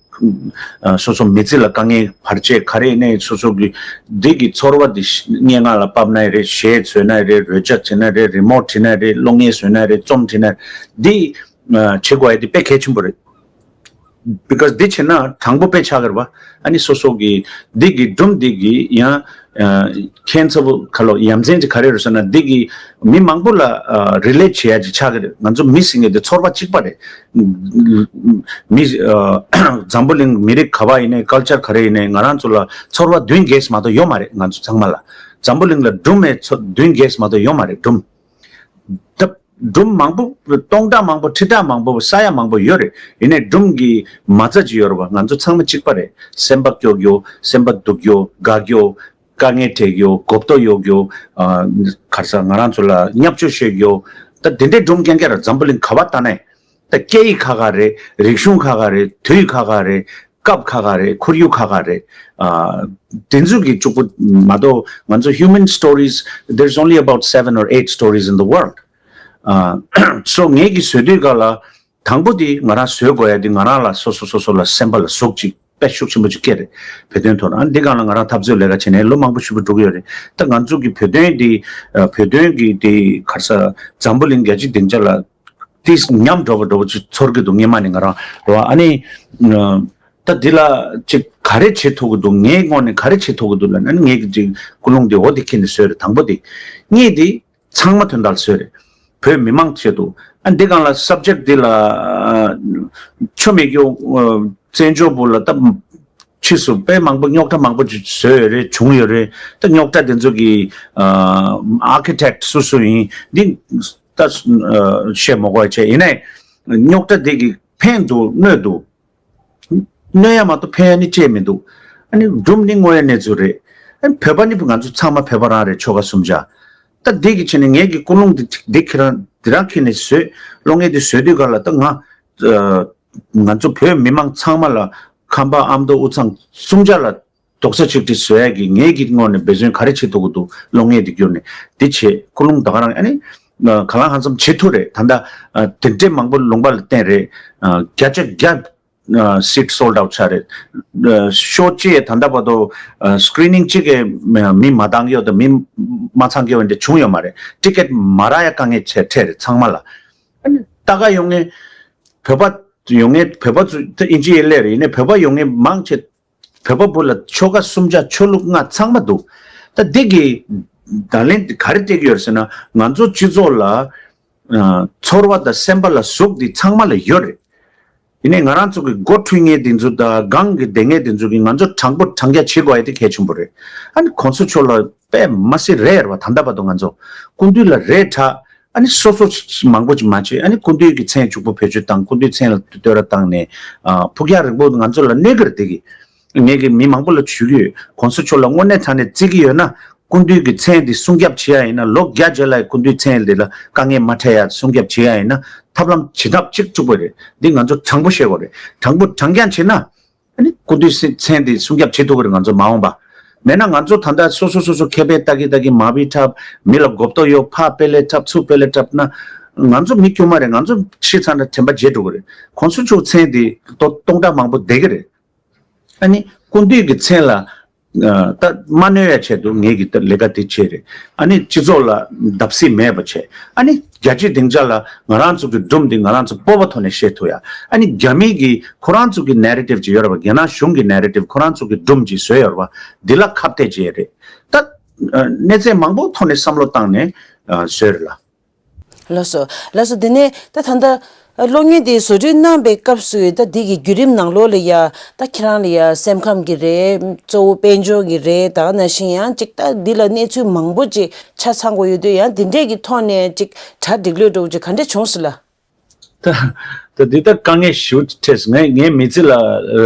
སོ་སོ་མི་ཚེ་ལ་དཀའ་ངལ་བར་ཆད་ག་རེ་ཡིན་ནའི་སོ་སོ་གི་འདི་གི་ཚོར་བ་འདི་སྙན་ངག་ལ་ཕབ་ན་རེད། གཞས་བཟོས་ན་རེད། རོལ་ཆ་བྱེད་ན་རེད། རི་མོ་བྲིས་ན་རེད། གློག་བརྙན་བཟོས་ན་རེད། རྩོམ་བྲིས་ན་རེད། འདི་བྱེད་དགོས་ཡ་འདི་དཔེ་གལ་ཆེན་པོ་རེད། Because འདི་བྱེད་ན་དྲང་པོ་དཔེ་ཆགས་ཀྱི་རེད་པ། ཨ་ནི་སོ་སོ་གི་འདི་གི་སྒྲུང་འདི་གི་ཡང་ཁྱད་མཚར་པོ་ག་ལོ་ཡ་མཚན་ཅིག་ག་རེ་རེད་ཟེར་ན། འདི་གི་མི་མང་པོ་ལ་རི་ལེ་ཊི་བྱེད་ཡ་ཅིག་ཆགས་ཀྱི་རེད། ང་ཚོ་མི་ཟེར་མཁན་འདི་ཚོར་བ་གཅིག་པ་རེད། མི་འཛམ་བུ་གླིང་མི་རིགས་ག་པ་ཡིན་ནའི་ཀལ་ཅར་ག་རེ་ཡིན་ནའི་ང་རང་ཚོ་ལ་ཚོར་བ་བདུན་བརྒྱད་མ་གཏོགས་ཡོད་མ་རེད། ང་ཚོ་ཚང་མ་ལ་འཛམ་བུ་གླིང་ལ་སྒྲུང་མེད་ཚོ་བདུན་བརྒྱད་མ་གཏོགས་ཡོད་མ་རེད། སྒྲུང་ད། སྒྲུང་མང་པོ་སྟོང་ཕྲག་མང་པོ་ཁྲི་ཕྲག་མང་པོ་ས་ཡ་མང་པོ་ཡོད་རེད། ཡིན་ནའི་སྒྲུང་གི་མ་རྩ་ཅིག་ཡོད་རེད་པ། ང་ཚོ་ཚང་མ་གཅིག་པ་རེད། སེམས་པ་སྐྱོ་རྒྱུ། སེམས་པ་སྡུག་རྒྱུ། དགའ་རྒྱུ། དཀའ་ངལ་འཕྲད་རྒྱུ། གོ་རྟོགས་ཡོད་རྒྱུ། ཨ། ག་རེ་ཟ། ང་རང་ཚོ་ལ་བརྙས་བཅོས་བྱེད་རྒྱུ། ད་དེ་འདྲའི་སྒྲུང་རྐྱང་རྐྱང་རེད། འཛམ་བུ་གླིང་ག་པར་ལྟ་ནའི། ད་སྐད་ཡིག་ཁག་ཁག་རེད། རིག་གཞུང་ཁག་ཁག་རེད། དུས་ཁག་ཁག་རེད། སྐབས་ཁག་ཁག་རེད། ཁོར་ཡུག་ཁག་ཁག་རེད། ཨ། དེ་ཚོ་གི་གཅིག་པུ་མ་གཏོགས་ང་ཚོ་human stories, there's only about seven or eight stories in the world. ཨ། སོ་ངེད་ཀྱིས་བཟོ་དུས་ག་ལ་དང་པོ་དེ་ང་རང་བཟོ་དགོས་ཡ་དེ་ང་རང་ལ་སོ་སོ་སོ་སོ་ལ་སེམས་པ་ལ་ཟུག་ཅིག་དཔེ་ཤུགས་ཆེན་པོ་ཅིག་སྐྱེས་རེད། བོད་དོན་ཐོག་ལ། ཨ། འདི་སྒང་ལ་ང་རང་འཐབ་རྩོད་ལས་ཀ་བྱས་ནས་ལོ་མང་པོ་ཞེ་པོ་འགྲོ་གི་ཡོད་རེད། ད་ང་ཚོ་གི་བོད་དོན་འདི། ཨ། བོད་དོན་གྱི་དེ་ག་རེ་ཟ། འཛམ་བུ་གླིང་རྒྱལ་སྤྱིའི་སྡིངས་ཆ་ལ་དེ་ཉམས་འགྲོ་བ་འགྲོ་བ་ཅིག་ཚོར་གྱི་འདུག་སྔོན་མ་ནས་ང་རང་རེད་པ། ཨ་ནི། ཨ། ད་འདི་ལ་ཅིག་ག་རེ་བྱེད་ཐུབ་ཀྱི་འདུག་ངའི་ངོས་ནས་ག་རེ་བྱེད་ཐུབ་ཀྱི་འདུག་ལབ་ན། ཨ་ནི་ངེད་ཀྱི་ཅིག་ཀུན་སློང་དེ་འོ་དེ་ཁྱེར་ནས་བཟོས་རེད། དང་པོ་དེ། གཉིས་དེ། ཚང་མ་དོན་དག་བཟོས་རེད། བོད་མི་མང་ཆེད་དུ། ཨ། འདི་སྒང་ལ་སབ་ཇེག་འདི་ལ་ཆོ་མེད་རྒྱུ། ཨ། བཙན་བྱོལ་བོད་ལ་ད་ཕྱིས་སུ་དཔེ་མང་པོ་རྙོག་དྲ་མང་པོ་ཅིག་བཟོས་ཡོད་རེད། བྱུང་ཡོད་རེད། ད་རྙོག་དྲ་འདི་ཚོ་གི། ཨ། ཨར་ཀི་ཊེག་སུ་སུ་ཡིན་འདི་ད། ཨ། བཤད་མ་དགོས་བྱས། ཡིན་ནའི་རྙོག་དྲ་འདི་གི་ཕན་འདུག་གནོད་འདུག་གནོད་ཡ་མ་གཏོགས་ཕན་ཡ་ནི་ཅི་ཡང་མི་འདུག་ཨ་ནི་སྒྲུང་ནི་དངོས་ཡོད་གནས་ཚུལ་རེད། ཨ་ནི་བོད་པ་ནི་ང་ཚོ་ཚང་མ་བོད་པ་རང་རེད། ཆོལ་ཁ་གསུམ་ཆ། ད་འདི་གི་ཆེད་ནས་ངེད་ཀྱི་ཀུན་སློང་འདི་འདི་ཁྱེད་རང་འདི་རང་ཁྱེར་ནས་བཟོས། གློག་བརྙན་འདི་བཟོས་དུས་ག་ལ་ད་ང་། ཨ། ང་ཚོ་བོད་མི་མང་ཚང་མ་ལ། ཁམས་པ་ཨ་མདོ་དབུས་གཙང་གསུམ་ཆ་ལ་རྡོག་རྩ་གཅིག་སྒྲིལ་བཟོ་ཡ་གི་ངེད་ཀྱི་ངོས་ནས་འབད་བརྩོན་ག་རེ་བྱེད་ཐུབ་ཀྱི་འདུག་གློག་བརྙན་འདི་བསྒྱུར་ནས་འདི་བྱེད། ཀུན་སློང་ད་ག་རང་། ཨ་ནི། ཨ། ག་ལ་ཧང་སང་བྱེད་ཐུབ་རེད། ད་ལྟ། ཨ། དེ་འདྲའི་མང་པོ་ལུང་པ་ལ་བསྟན་རེད། ཨ། བརྒྱ་ཆ་བརྒྱ། ཨ། སིཊ་སོལཌ་ཨའུཊ་ཆགས་རེད། ཨ། ཤོ་གཅིག་ད་ལྟ་བར་དུ། ཨ། སི་ཀི་རི་ནིང་གཅིག་གི་མི་མ་འདང་གི་ཡོད་དང་མི་མ་ཚང་གི་ཡོད་འདྲ་བྱུང་ཡོད་མ་རེད། ཊི་ཀེཊ་མ་རག་ཡ་དཀའ་ངལ་ཆེ་འཕྲད་རེད་ཚང་མ་ལ། ཨ་ནི་ལྟ་ག་ཡོང་མཁན་བོད་པ་ཡོང་མཁན། བོད་པ་ཚོ་ད་ཨིན་ཇི་ཡིན་ལས་རེད། ཡིན་ནའི་བོད་པ་ཡོང་མཁན་མང་ཆེ། བོད་པ་བོད་ལ་ཆོལ་ཁ་གསུམ་ཆ་ཆོས་ལུགས་ལྔ་ཚང་མ་འདུག་ད་འདི་གི་ད་ལན་ག་རེ་སྤྲད་ཀྱི་ཡོད་ཟེར་ན། ང་ཚོ་སྤྱི་ཚོགས་ལ། ཨ། ཚོར་བ་དང་སེམས་པ་ལ་ཟུག་འདི་ཚང་མ་ལ་ཡོད་རེད། ཡིན་ནའི་ང་རང་ཚོ་གི་འགོ་ཁྲིད་མཁན་འདི་ཚོ་དང་སྒང་གི་སྡེ་ངན་འདི་ཚོ་གིས་ང་ཚོ་དྲང་པོ་དྲང་རྐྱང་བྱེད་དགོས་ཡ་དེ་གལ་ཆེན་པོ་རེད། ཨ་ནི་གོང་ས་མཆོག་ལ་དཔེ་མ་སྲིད་རེ་ཡོད་རེད་པ། ད་ལྟ་བར་དུ་ང་ཚོ་སྐུ་མདུན་ལ་རེ་དྲག་ཨ་ནི་སོ་སོ་མང་པོ་ཅིག་མ་བྱེད། ཨ་ནི་སྐུ་མདུན་གྱི་མཚན་གཅིག་པུ་བེད་སྤྱོད་བཏང་། སྐུ་མདུན་མཚན་ལ་བསྟོད་ར་བཏང་ནས། ཨ། ཕུགས་རྒྱང་རིང་པོ་ང་ཚོ་ལ་གནོད་ཀྱི་རེད། དེ་གི་ངེད་ཀྱི་མི་མང་པོ་ལ་ཞུ་གི་ཡོད། གོང་ས་མཆོག་ལ་དངོས་གནས་དྲང་གནས་བརྩི་གི་ཡོད་ན། སྐུ་མདུན་གྱི་མཚན་དེ་སྲུང་སྐྱོབ་བྱེད་ཡ་ཡིན་ན། ལོ་བརྒྱ་རྗེས་ལ་སྐུ་མདུན་མཚན་དེ་ལ་དཀའ་ངལ་མ་འཕྲད་ཡ་སྲུང་སྐྱོབ་བྱེད་ཡ་ཡིན་ན། ཐབས་ལམ་བྱེད་ཐབས་གཅིག་གཅིག་པོ་རེད། འདི་ང་ཚོ་དྲང་པོ་བཤད་དགོས་རེད། དྲང་པོ་དྲང་རྐྱང་བྱེད་ན། ཨ་ནི་སྐུ་མདུན་མཚན་དེ་སྲུང་སྐྱོབ་བྱེད་ཐུབ་ཀྱི་རེད། ང་ཚོ་མ་འོངས་པ། མེད་ན་ང་ཚོ་ད་ལྟ་སོ་སོ་སོ་སོ་ཁེ་ཕན་ལྟ་གི་ལྟ་གི་མ་བི་འཁྲབ། མི་ལ་གོ་རྟོགས་ཡོད། ཕར་དཔེ་ལེགས་འཁྲབ། ཚུར་དཔེ་ལེགས་འཁྲབ་ན། ང་ཚོ་མི་དཀྱུས་མ་རེད། ང་ཚོ་ཤི་ཚར་ན་དྲན་པ་བརྗེད་འགྲོ་གི་རེད། གོང་ས་མཆོག་མཚན་དེ་ཏོ་སྟོང་ཕྲག་མང་པོ་བསྡད་ཀྱི་རེད། ཨ་ནི་སྐུ་མདུན་གྱི་མཚན་ལ། ཨ། ད་མ་གནོད་ཡ་ཆེད་དུ་ངེད་ཀྱིས་ད་ལས་ཀ་དེ་བྱས་རེད། ཨ་ནི་སྤྱི་ཚོགས་ལ་བརྡབ་གསིག་མེད་པ་བྱས། ཨ་ནི་རྒྱལ་སྤྱིའི་སྡིངས་ཆ་ལ་ང་རང་ཚོ་གི་སྒྲུང་འདི་ང་རང་ཚོ་སྤོབས་པ་ཐོག་ནས་བཤད་ཐུབ་ཡ། ཨ་ནི་རྒྱ་མི་གི་ཁོ་རང་ཚོ་གི་ནེ་རེ་ཊིབ་ཅིག་ཡོད་རེད་པ། རྒྱ་ནག་གཞུང་གི་ནེ་རེ་ཊིབ། ཁོ་རང་ཚོ་གི་སྒྲུང་ཅིག་བཟོས་ཡོད་རེད་པ། འདི་ལ་ཁ་གཏད་བྱས་རེད། ད། ཨ། གནས་ཚད་མང་པོ་ཐོག་ནས་བསམ་བློ་བཏང་ནས། ཨ། བཟོས་རེད་ལ། ལགས་སོ། ལགས་སོ། དེ་ནས་ད་ད་ལྟ་གློག་བརྙན་དེ་བཟོ་སྐྲུན་གནང་པའི་སྐབས་སུ། ད་འདི་གི་བརྒྱུད་རིམ་ནང་ལོགས་ལ་ཡ། ད་ཁྱེད་རང་ལ་ཡ་སེམས་ཁམས་ཀྱི་རེད། གཙོ་བོ་དཔལ་འབྱོར་གྱི་རེད། ད་ག་ནང་བཞིན་ཡང་ཅིག་ད་འདི་ལ་གནས་ཚུལ་མང་པོ་ཅིག་ཆ་ཚང་དགོས་ཡོད་དུས། ཡང་འདི་འདྲས་ཀྱི་ཐོག་ནས་ཅིག་གྲ་སྒྲིག་ལོས་འགྲོ་ཅིག་ག་འདྲས་བྱུང་སོང་ལ། ད་ད་འདི་ད་དཀའ་ངལ་ཞེ་པོ་འཕྲད་སོང་། ངའི་ངའི་མི་ཚེ་ལ། ཨ།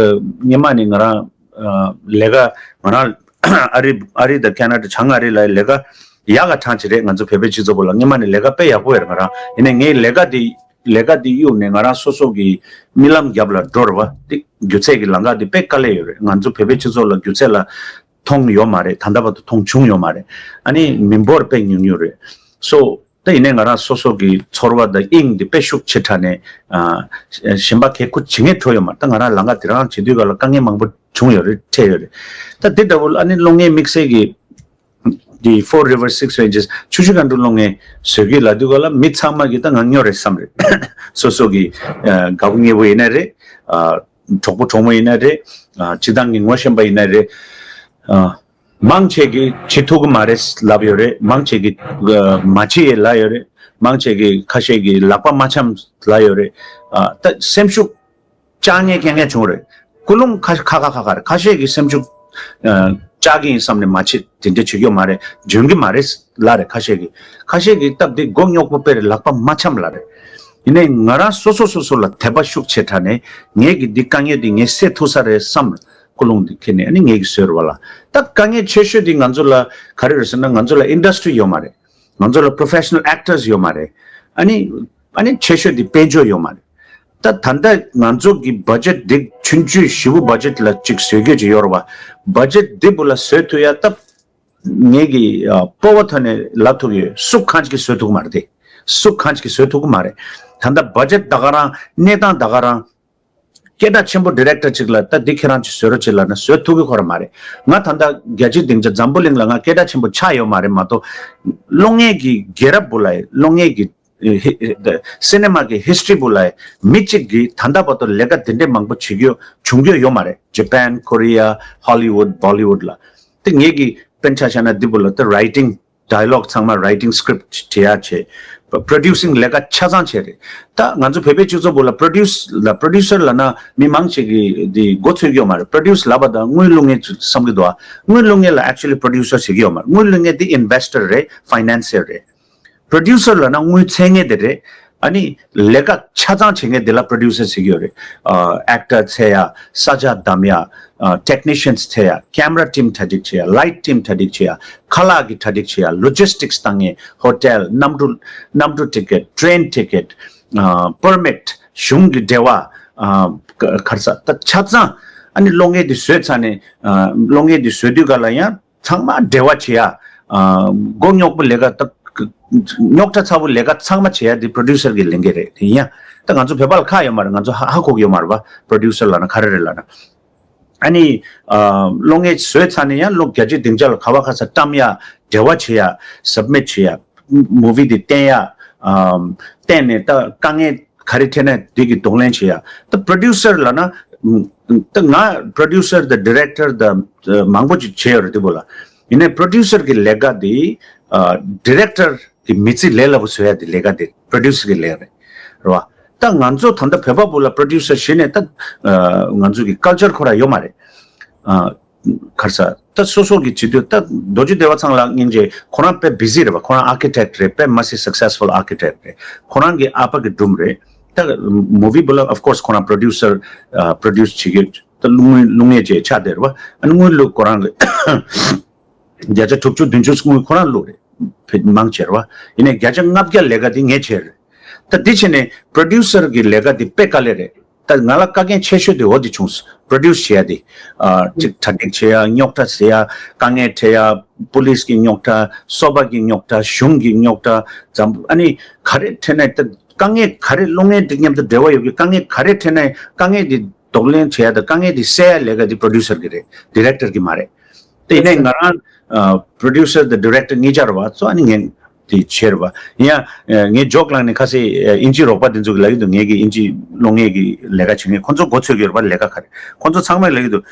སྔོན་མ་ནས་ང་རང་། ཨ། ལས་ཀ་ང་རང་ཨ་རི་ཨ་རི་དང་ཁེ་ན་ཌ། བྱང་ཨ་རི་ལ་ལས་ཀ་ཡག་ག་གྲངས་ཅིག་རེད། ང་ཚོ་བོད་པའི་སྤྱི་ཚོགས་པོ་ལ་སྔོན་མ་ནས་ལས་ཀ་དཔེ་ཡག་པོ་ཡོད་རེད་ང་རང་། ཡིན་ནའི་ངའི་ལས་ཀ་དེ་ལས་ཀ་དེ་གཡུགས་ནས་ང་རང་སོ་སོ་གི་རྨི་ལམ་རྒྱབ་ལ་འགྲོ་རེད་པ། དེ་སྒྱུ་རྩལ་གྱི་ལམ་ཁ་དེ་དཔེ་དཀའ་ལས་ཡོད་རེད། ང་ཚོ་བོད་པའི་སྤྱི་ཚོགས་ལ་སྒྱུ་རྩལ་ལ་མཐོང་ཡོད་མ་རེད། ད་ལྟ་བར་དུ་མཐོང་བྱུང་ཡོད་མ་རེད། ཨ་ནི་མི་འབོར་དཔེ་ཉུང་ཉུང་རེད། སོ། ད་ཡིན་ནའི་ང་རང་སོ་སོ་གི་ཚོར་བ་དང་དབྱིངས་འདི་དཔེ་ཤུགས་ཆེ་དྲགས་ནས་ཨ་གཞན་པ་གས་ཁུ་བྱེད་མཁན་འགྲོ་ཡོད་མ་རེད། ད་ང་རང་ལམ་ཁ་དེ་རང་བྱེད་དུས་ག་ལ་དཀའ་ངལ་མང་པོ་བྱུང་ཡོད་རེད། འཕྲད་ཡོད་རེད། ད་དེ་འདྲ་བོ་ཨ་ནི་གློག་བརྙན་དམིགས་བསལ་གྱི་འདི་Four Rivers Six Ranges ཆུ་བཞི་སྒང་དྲུག་གློག་བརྙན་བཟོས་ཀྱི་ལབ་དུས་ག་ལ་མི་ཚང་མ་གི་ད་ང་སྨྱོ་རེད་བསམ་རེད། སོ་སོ་གི་ཨ་དགའ་པོ་ཉེ་པོ་ཡིན་ན་རེད། ཨ་གྲོགས་པོ་གྲོགས་མོ་ཡིན་ན་རེད། ཨ་སྤྱི་བཏང་གི་ངོ་ཤེས་པ་ཡིན་ན་རེད། ཨ་མང་ཆེ་གི་བྱེད་ཐུབ་ཀྱི་མ་རེད་ལབ་ཡོད་རེད། མང་ཆེ་གི་ཨ་མ་བྱེད་ཡས་ལབ་ཡོད་རེད། མང་ཆེ་གི་ཁ་ཤས་ཀྱི་ལག་པ་མ་འཆམ་ལབ་ཡོད་རེད། ཨ་ད་སེམས་ཤུགས་བཅག་མཁན་སྐྱེ་མཁན་བྱུང་རེད། ཀུན་སློང་ཁ་ཁ་ཁ་ཁ་ཁ་རེད། ཁ་ཤས་ཀྱི་སེམས་ཤུགས་ཨ་བཅག་གི་ཡིན་བསམ་ནས་མ་བྱེད། དེ་འདྲ་བྱེད་ཀྱི་ཡོད་མ་རེད། འཇོན་གྱི་མ་རེད་ལབ་རེད། ཁ་ཤས་ཀྱི་ཁ་ཤས་ཀྱི་སྟབས་བདེ་མགོ་རྙོག་པོ་དཔེ་རེད། ལག་པ་མ་འཆམ་ལབ་རེད། ཡིན་ནའི་ང་རང་སོ་སོ་སོ་སོ་ལ་དད་པ་ཤུགས་ཆེ་དྲགས་ནས་ངས་ཀྱི་འདི་དཀའ་ངལ་འདི་ངས་སེལ་ཐུབ་ས་རེད་བསམ་ཀུན་སློང་འདི་ཁྱེར་ནས་ཨ་ནི་ངས་ཀྱི་བཟོས་རེད་བ་ལ། ད་དཀའ་ངལ་ཆེ་ཤོས་འདི་ང་ཚོ་ལ་ག་རེ་རེད་ཟེར་ན་ང་ཚོ་ལ་industry་ཡོད་མ་རེད། ང་ཚོ་ལ་professional actors་ཡོད་མ་རེད། ཨ་ནི་ཨ་ནི་ཆེ་ཤོས་འདི་དཔལ་འབྱོར་ཡོད་མ་རེད། ད་ད་ལྟ་ང་ཚོ་གི་budget་འདི་ཆུང་ཆུང་ཞེ་པོ་budget་ལ་ཅིག་བཟོས་རྒྱུ་ཅིག་ཡོད་རེད་བ། budget་འདི་བུ་ལ་བཟོས་ཐུབ་ཡ་ད་ངས་ཀྱི་ཨ་སྤོབས་པ་ཐོག་ནས་ལབ་ཐུབ་ཡོད། སུ་གང་ཅིག་གིས་བཟོས་ཐུབ་ཀྱི་མ་རེད་དེ། སུ་གང་ཅིག་གིས་བཟོས་ཐུབ་ཀྱི་མ་རེད། ད་ལྟ་budget་ད་ག་རང་གནས་སྟངས་ད་ག་རང་སྐད་གྲགས་ཆེན་པོ་director་ཅིག་ལ་ད་འདི་ཁྱེད་རང་ཅིག་བཟོས་རོགས་བྱེད་ལབ་ན་བཟོས་ཐུབ་ཀྱི་ཁོ་རང་མ་རེད། ང་ད་ལྟ་རྒྱལ་སྤྱིའི་སྡིངས་ཆ་འཛམ་བུ་གླིང་ལ་ང་སྐད་གྲགས་ཆེན་པོ་ཆགས་ཡོད་མ་རེད་མ་གཏོགས། གློག་བརྙན་གྱི་རྒྱལ་རབས་བུ་ལ་གློག་བརྙན་གྱི་ཧི་ཧི་སི་ནེ་མ་གི་history་བུ་ལ་མི་གཅིག་གིས་ད་ལྟ་བར་དུ་ལས་ཀ་དེ་འདྲའི་མང་པོ་བྱེད་རྒྱུ་བྱུང་རྒྱུ་ཡོད་མ་རེད། Japan, Korea, Hollywood, Bollywood་ལ། དེ་ངེད་ཀྱི་དཔེར་ན་ཆ་བཞག་ན་འདི་བུ་ལ་དེ་writing dialogue་ཚང་མ་writing script་བྲིས་ཡ་བྱས། producing་ལས་ཀ་ཆ་ཚང་བྱས་རེད། ད་ང་ཚོ་བོད་པའི་སྤྱི་ཚོགས་བུ་ལ་produce་ལ་producer་ལབ་ན་མི་མང་ཆེ་གིས་འདི་མགོ་ཚོས་ཀྱི་ཡོད་མ་རེད། produce་ལབ་པ་དང་དངུལ་བླུག་མཁན་བསམ་གྱི་འདུག་ཨ། དངུལ་བླུག་མཁན་ལ་actually producer་ཟེར་གྱི་ཡོད་མ་རེད། དངུལ་བླུག་མཁན་དེ་investor་རེད། financier་རེད། producer་ལབ་ན་དངུལ་འཚོལ་མཁན་དེ་རེད། ཨ་ནི་ལས་ཀ་ཆ་ཚང་བྱེད་མཁན་དེ་ལ་producer་ཟེར་གྱི་ཡོད་རེད། ཨ་actor་འཚོལ་ཡ། ས་ཆ་བདམས་ཡ། ཨ་technicians་འཚོལ་ཡ། camera team་གྲ་སྒྲིག་བྱེད་ཡ། light team་གྲ་སྒྲིག་བྱེད་ཡ། ཁ་ལག་གི་གྲ་སྒྲིག་བྱེད་ཡ། logistics་བཏང་མཁན། hotel། གནམ་གྲུ་གནམ་གྲུ་ticket། train ticket། ཨ་permit། གཞུང་གི་འབྲེལ་བ། ཨ་ག་ག་རེ་ཟ་ད་ཆ་ཚང་ཨ་ནི་གློག་བརྙན་དེ་བཟོས་ཚར་ནས་ཨ་གློག་བརྙན་དེ་བཟོས་དུས་ག་ལ་ཡང་། ཚང་མ་འབྲེལ་བ་བྱེད་ཡ། ཨ་མགོ་རྙོག་པོ་ལས་ཀ་ད་རྙོག་དྲ་ཚ་པོ་ལས་ཀ་ཚང་མ་བྱེད་ཡ་དེ་producer་གི་ལས་འགན་རེད། དེ་ཡིན་ཡང་ད་ང་ཚོ་བོད་པ་ལ་ཁག་ཡོད་མ་རེད། ང་ཚོ་ཧ་ཧ་གོ་གི་ཡོད་མ་རེད་པ། producer་ལབ་ན་ག་རེ་རེད་ལབ་ན། ཨ་ནི་ཨ་གློག་བརྙན་བཟོས་ཚར་ནས་ཡང་གློག་རྒྱལ་སྤྱིའི་སྡིངས་ཆ་ལ་ག་བ་ག་ས་བཀྲམ་ཡ། འབྲེལ་བ་བྱེད་ཡ། submit་བྱེད་ཡ། movie་དེ་བསྟན་ཡ། ཨ་བསྟན་ནས་ད་དཀའ་ངལ་ག་རེ་འཕྲད་ན་དེ་གི་གདོང་ལེན་བྱེད་ཡ། ད་producer་ལབ་ན་ད་ང་producer་དང་director་དང་མང་པོ་ཅིག་བྱས་ཡོད་རེད་དེ་བོ་ལ། ཡིན་ནའི་producer་གི་ལས་ཀ་དེ་ཨ་director་གི་མི་ཚེ་ལས་སླ་པོ་བཟོ་ཡ་དེ་ལས་ཀ་དེ་producer་གི་ལས་རེད། རེད་བ། ད་ང་ཚོ་ད་ལྟ་བོད་པ་བོ་ལ་producer་བྱས་ནས་ད་ཨ་ང་ཚོ་གི་culture་ཁོ་ར་ཡོད་མ་རེད། ཨ་ག་རེ་ཟ། ད་སོ་སོ་གི་བྱེད་དུས་ད་རྡོ་རྗེ་བདེ་བ་ཚང་ལ་སྙིང་རྗེ། ཁོ་རང་དཔེ་busy་རེད་པ། ཁོ་རང་architect་རེད། དཔེ་མ་སྲིད་successful architect་རེད། ཁོ་རང་གི་ཨ་ཕ་གི་སྒྲུང་རེད། ད་movie་བུ་ལ་of course་ཁོ་རང་producer་ཨ་produce་བྱེད་ཀྱི་ད་བླུག་དངུལ་བླུག་མཁན་བྱས་ཆགས་བསྡད་རེད་པ། ཨ་ནི་དངུལ་བླུག་ཁོ་རང་གི་བརྒྱ་ཆ་དྲུག་ཅུ་བདུན་ཅུ་དངུལ་ཁོ་རང་བླུག་རེད། ཕེ་མང་ཆེ་རེད་པ། ཡིན་ནའི་བརྒྱ་ཆ་ལྔ་བརྒྱ་ལས་ཀ་དེ་ངས་བྱས་རེད། ད་འདི་བྱས་ནས་producer་གི་ལས་ཀ་འདི་དཔེ་དཀའ་ལས་རེད། ད་ང་ལ་དཀའ་ངལ་ཆེ་ཤོས་དེ་འོ་དེ་བྱུང་། produce་བྱེད་ཡ་དེ། ཨ་གཅིག་གྲ་སྒྲིག་བྱེད་ཡ། རྙོག་དྲ་སེལ་ཡ། དཀའ་ངལ་འཕྲད་ཡ། police་གི་རྙོག་དྲ། སོ་པ་གི་རྙོག་དྲ། གཞུང་གི་རྙོག་དྲ། འཛམ་ཨ་ནི་ག་རེ་འཕྲད་ན་ད་དཀའ་ངལ་ག་རེ་གློག་བརྙན་འདི་མཉམ་དུ་འབྲེལ་བ་ཡོད་ཀྱི་དཀའ་ངལ་ག་རེ་འཕྲད་ན་དཀའ་ངལ་འདི་གདོང་ལེན་བྱེད་ཡ་དང་དཀའ་ངལ་འདི་སེལ་ཡ་ལས་ཀ་འདི་producer་གི་རེད། director་གི་མ་རེད། དེ་ནས་ང་རང་ཨ་producer་དང་director་གཉིས་ཆ་རེད་པ། གཙོ་ཨ་ནི་ངས་དེ་བྱས་རེད་པ། ཡིན་ཡང་ངས་ཇོག་བསླངས་ནས་ཁ་སང་ཨིན་ཇི་རོགས་པ་དེ་ཚོ་གིས་ལབ་ཀྱི་འདུག་ངེད་ཀྱི་ཨིན་ཇི་གློག་བརྙན་གྱི་ལས་ཀ་བྱེད་མཁན་ཁོང་ཚོ་མགོ་ཚོས་ཀྱི་ཡོད་རེད་པ། ལས་ཀ་ག་རེ་ཁོང་ཚོ་ཚང་མས་ལབ་ཀྱི་འདུག་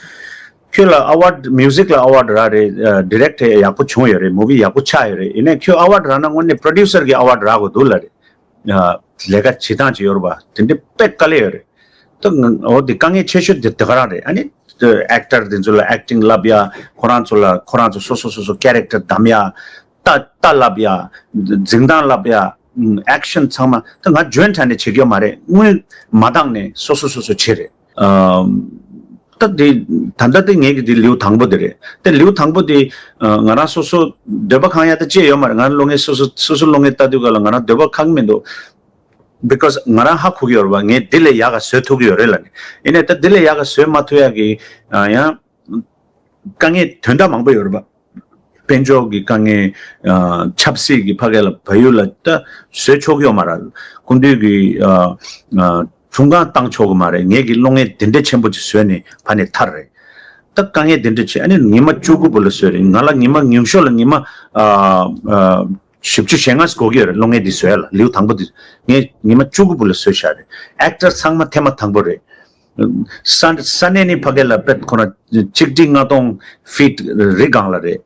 ཁྱོད་ལ་award music་ལ་award་རག་རེད། ཨ་director་ཡག་པོ་བྱུང་ཡོད་རེད། movie་ཡག་པོ་ཆགས་ཡོད་རེད། ཡིན་ནའི་ཁྱོད་award་རག་ན་དངོས་གནས་producer་གི་award་རག་དགོས་འདུག་ལབ་རེད། ལས་ཀ་བྱེད་སྟངས་ཅིག་ཡོད་རེད་པ། དེ་འདྲ་དཔེ་དཀའ་ལས་ཡོད་རེད། ད་ང་འོ་དེ་དཀའ་ངལ་ཆེ་ཤོས་དེ་དེ་ག་རང་རེད། ཨ་ནི་actor་དེ་ཚོ་ལ་acting་བསླབ་ཡ། ཁོ་རང་ཚོ་ལ་ཁོ་རང་ཚོ་སོ་སོ་སོ་སོ་character་བདམས་ཡ། རྟ་རྟ་བསླབ་ཡ། འཛིན་སྟངས་བསླབ་ཡ། action་ཚང་མ་ད་ང་འཇོན་དྲགས་ནས་བྱེད་ཀྱི་ཡོད་མ་རེད། དངུལ་མ་འདང་ནས་སོ་སོ་སོ་སོ་བྱེད་རེད། ཨམ། ད་དེ་ད་ལྟ་དེ་ངེད་ཀྱི་དེ་ལེའུ་དང་པོ་དེ་རེད། དེ་ལེའུ་དང་པོ་དེ་ཨ་ང་རང་སོ་སོ་འདོད་པ་ཁེངས་ཡ་ད་ཅི་ཡོད་མ་རེད། ང་རང་གློག་བརྙན་སོ་སོ་སོ་སོ་གློག་བརྙན་ལྟ་དུས་ག་ལ་ང་རང་འདོད་པ་ཁེངས་མི་འདུག because་ང་རང་ཧ་གོ་གི་ཡོད་རེད་པ། ངས་འདི་ལས་ཡག་ག་བཟོ་ཐུབ་ཀྱི་ཡོད་རེད་ལབ་ནས། ཡིན་ནའི་ད་འདི་ལས་ཡག་ག་བཟོ་མ་ཐུབ་ཡ་གི་ཨ་ཡང་དཀའ་ངལ་དོན་དག་མང་པོ་ཡོད་རེད་པ། དཔལ་འབྱོར་གྱི་དཀའ་ངལ། ཨ། ཆབ་སྲིད་ཀྱི་ཕ་གི་ལ་བལ་ཡུལ་ལ་ད་བཟོས་ཆོག་གི་ཡོད་མ་རེད། སྐུ་མདུན་གྱི་ཨ་ཨ་དྲུང་ཁག་བཏང་ཆོག་གི་མ་རེད། ངེད་ཀྱི་གློག་བརྙན་དེ་འདྲ་ཆེན་པོ་ཅིག་བཟོས་ནས་ཕ་ནས་ཐར་རེད། ད་དཀའ་ངལ་དེ་འདྲ་ཆེ། ཨ་ནི་ཉི་མ་བཅུ་དགུ་བུ་ལ་བཟོས་རེད། ང་ལ་ཉི་མ་ཉུང་ཤོས་ལ་ཉི་མ་ཨ་ཨ་བཞི་བཅུ་ཞེ་ལྔ་ཞིག་འགོར་གྱི་ཡོད་རེད། གློག་བརྙན་འདི་བཟོས་ལ་ལེའུ་དང་པོ་འདི་ངས་ཉི་མ་བཅུ་དགུ་བུ་ལ་བཟོས་བཞག་རེད། ཨེག་ཊར་ཚང་མ་ཐེངས་མ་དང་པོ་རེད། ས་ས་གནས་ནི་ཕ་གི་ལ་དཔེ་ཁོ་ན་གཅིག་ཁྲི་ལྔ་སྟོང་ཕིཊ་རི་སྒང་ལ་རེད།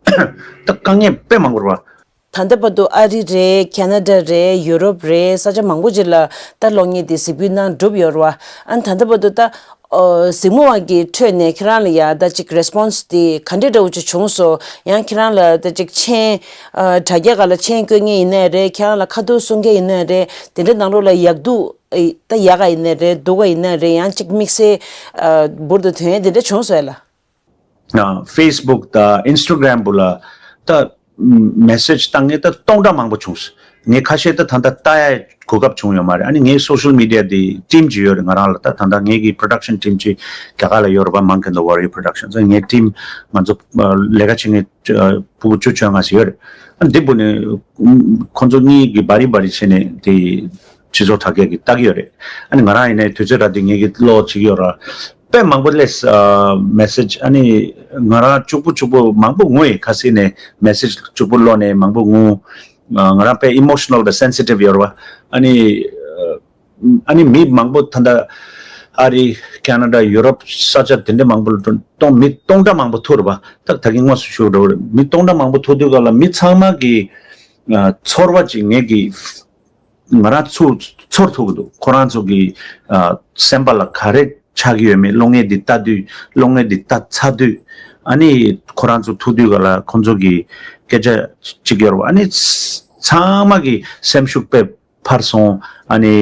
ད་དཀའ་ངལ་དཔེ་མང་པོ་རེད་བ། ད་ལྟ་བར་དུ་ཨ་རི་རེད། ཁེ་ན་ཌ་རེད། ཡུ་རོབ་རེད། ས་ཆ་མང་པོ་ཅིག་ལ་ད་གློག་བརྙན་དེ་གཟིགས་འབུལ་གནང་གྲུབ་ཡོད་རེད་བ། ཨ་ནི་ད་ལྟ་བར་དུ་ད་ཨོ་གཟིགས་མོ་བ་གི་ཁྲོད་ནས་ཁྱེད་རང་ལ་ཡ་ད་ཅིག་རེ་སི་པོན་སི་དེ་ག་འདྲས་འདྲ་བོ་ཅིག་བྱུང་སོང་། ཡང་ཁྱེད་རང་ལ་ད་ཅིག་མཆན་ཨ་དྲ་རྒྱ་སྒང་ལ་མཆན་བཀོད་མཁན་ཡིན་ནའི་རེད། ཁྱེད་རང་ལ་ཁ་ཐུག་གསུང་མཁན་ཡིན་ནའི་རེད། དེ་འདྲ་ནང་ལོགས་ལ་ཡག་སྡུག་ཨེ་ད་ཡག་ག་ཡིན་ནའི་རེད། སྡུག་ག་ཡིན་ནའི་རེད། ཡང་ཅིག་དམིགས་བསལ་ཨ་འབུར་དུ་ཐོན་ཡས་དེ་འདྲ་བྱུང་སོང་ཡ་ལ། ཨ། ཕེ་སི་བུག་དང་ཨིན་སི་ཊ་གྷི་རམ་བུ་ལ་ད་མེ་སེཇ་བཏང་མཁན་ད་སྟོང་ཕྲག་མང་པོ་བྱུང་སོང་། ངས་ཁ་ཤས་ད་ད་ལྟ་ལྟ་ཡ་གོ་སྐབས་བྱུང་ཡོད་མ་རེད། ཨ་ནི་ངའི་སོ་ཤལ་མི་ཌི་ཡ་དེ་ཊིམ་ཅིག་ཡོད་རེད། ང་རང་ལ་ད་ད་ལྟ་ངའི་གི་པྲོ་ཌག་ཤན་ཊིམ་ཅིག་རྒྱ་གར་ལ་ཡོད་རེད་པ། མང་ཁན་དང་ཝོ་རི་ཡར་པྲོ་ཌག་ཤན། སོ་ངའི་ཊིམ་ང་ཚོ་ལས་ཀ་བྱེད་མཁན་ཕྲུ་གུ་བཅུ་བཅོ་ལྔ་ཞིག་ཡོད་རེད། ཨ་ནི་འདི་བུ་ནས་ཁོང་ཚོ་གཉིས་ཀྱིས་བ་རི་བ་རི་བྱས་ནས་དེ་སྤྱི་ཚོགས་དྲ་རྒྱ་གི་ལྟ་གི་ཡོད་རེད། ཨ་ནི་ང་རང་ཡིན་ནའི་དུས་ཚོད་རག་དུས་ངེད་ཀྱི་ཀློག་བྱེད་ཀྱི་ཡོད་ར། དཔེ་མང་པོ་སླེབས། ཨ་མེ་སེཇ། ཨ་ནི་ང་རང་གཅིག་པུ་གཅིག་པུ་མང་པོ་ངུ་ཡི། ཁ་སང་ནས་མེ་སེཇ་གཅིག་པུ་ཀློག་ནས་མང་པོ་ངུ། ཨ་ང་རང་དཔེ་ཨི་མོ་ཤ་ནལ་དང་སེན་སི་ཊིབ་ཡོད་ར་བ། ཨ་ནི་ཨ་ནི་མི་མང་པོ་ད་ལྟ་ཨ་རི། ཁེ་ན་ཌ། ཡུ་རོབ་ས་ཆ་དེ་འདྲ་མང་པོ་ལ་སྟོང་མི་སྟོང་ཕྲག་མང་པོ་ཐུག་རེད་པ། ད་ད་གིན་དངོས་སུ་ཞུ་འགྲོ་གི་རེད། མི་སྟོང་ཕྲག་མང་པོ་ཐུག་དུས་སྐབས་ལ་མི་ཚང་མ་གི་ཨ་ཚོར་བ་ཅིག་ངེད་ཀྱི་ང་རང་ཚོ་ཚོར་ཐུབ་ཀྱི་འདུག་ཁོ་རང་ཚོ་གི་ཨ་སེམས་པ་ལ་ག་རེ་ཆགས་ཀྱི་ཡོད་མེད། གློག་བརྙན་འདི་ལྟ་དུས། གློག་བརྙན་འདི་ལྟ་ཚར་དུས། ཨ་ནི་ཁོ་རང་ཚོ་ཐུག་དུས་སྐབས་ལ་ཁོང་ཚོ་གི་སྐད་ཆ་གཅིག་ཡོད་རེད་པ། ཨ་ནི་ཚང་མ་གི་སེམས་ཤུགས་དཔེ་འཕར་སོང་། ཨ་ནི་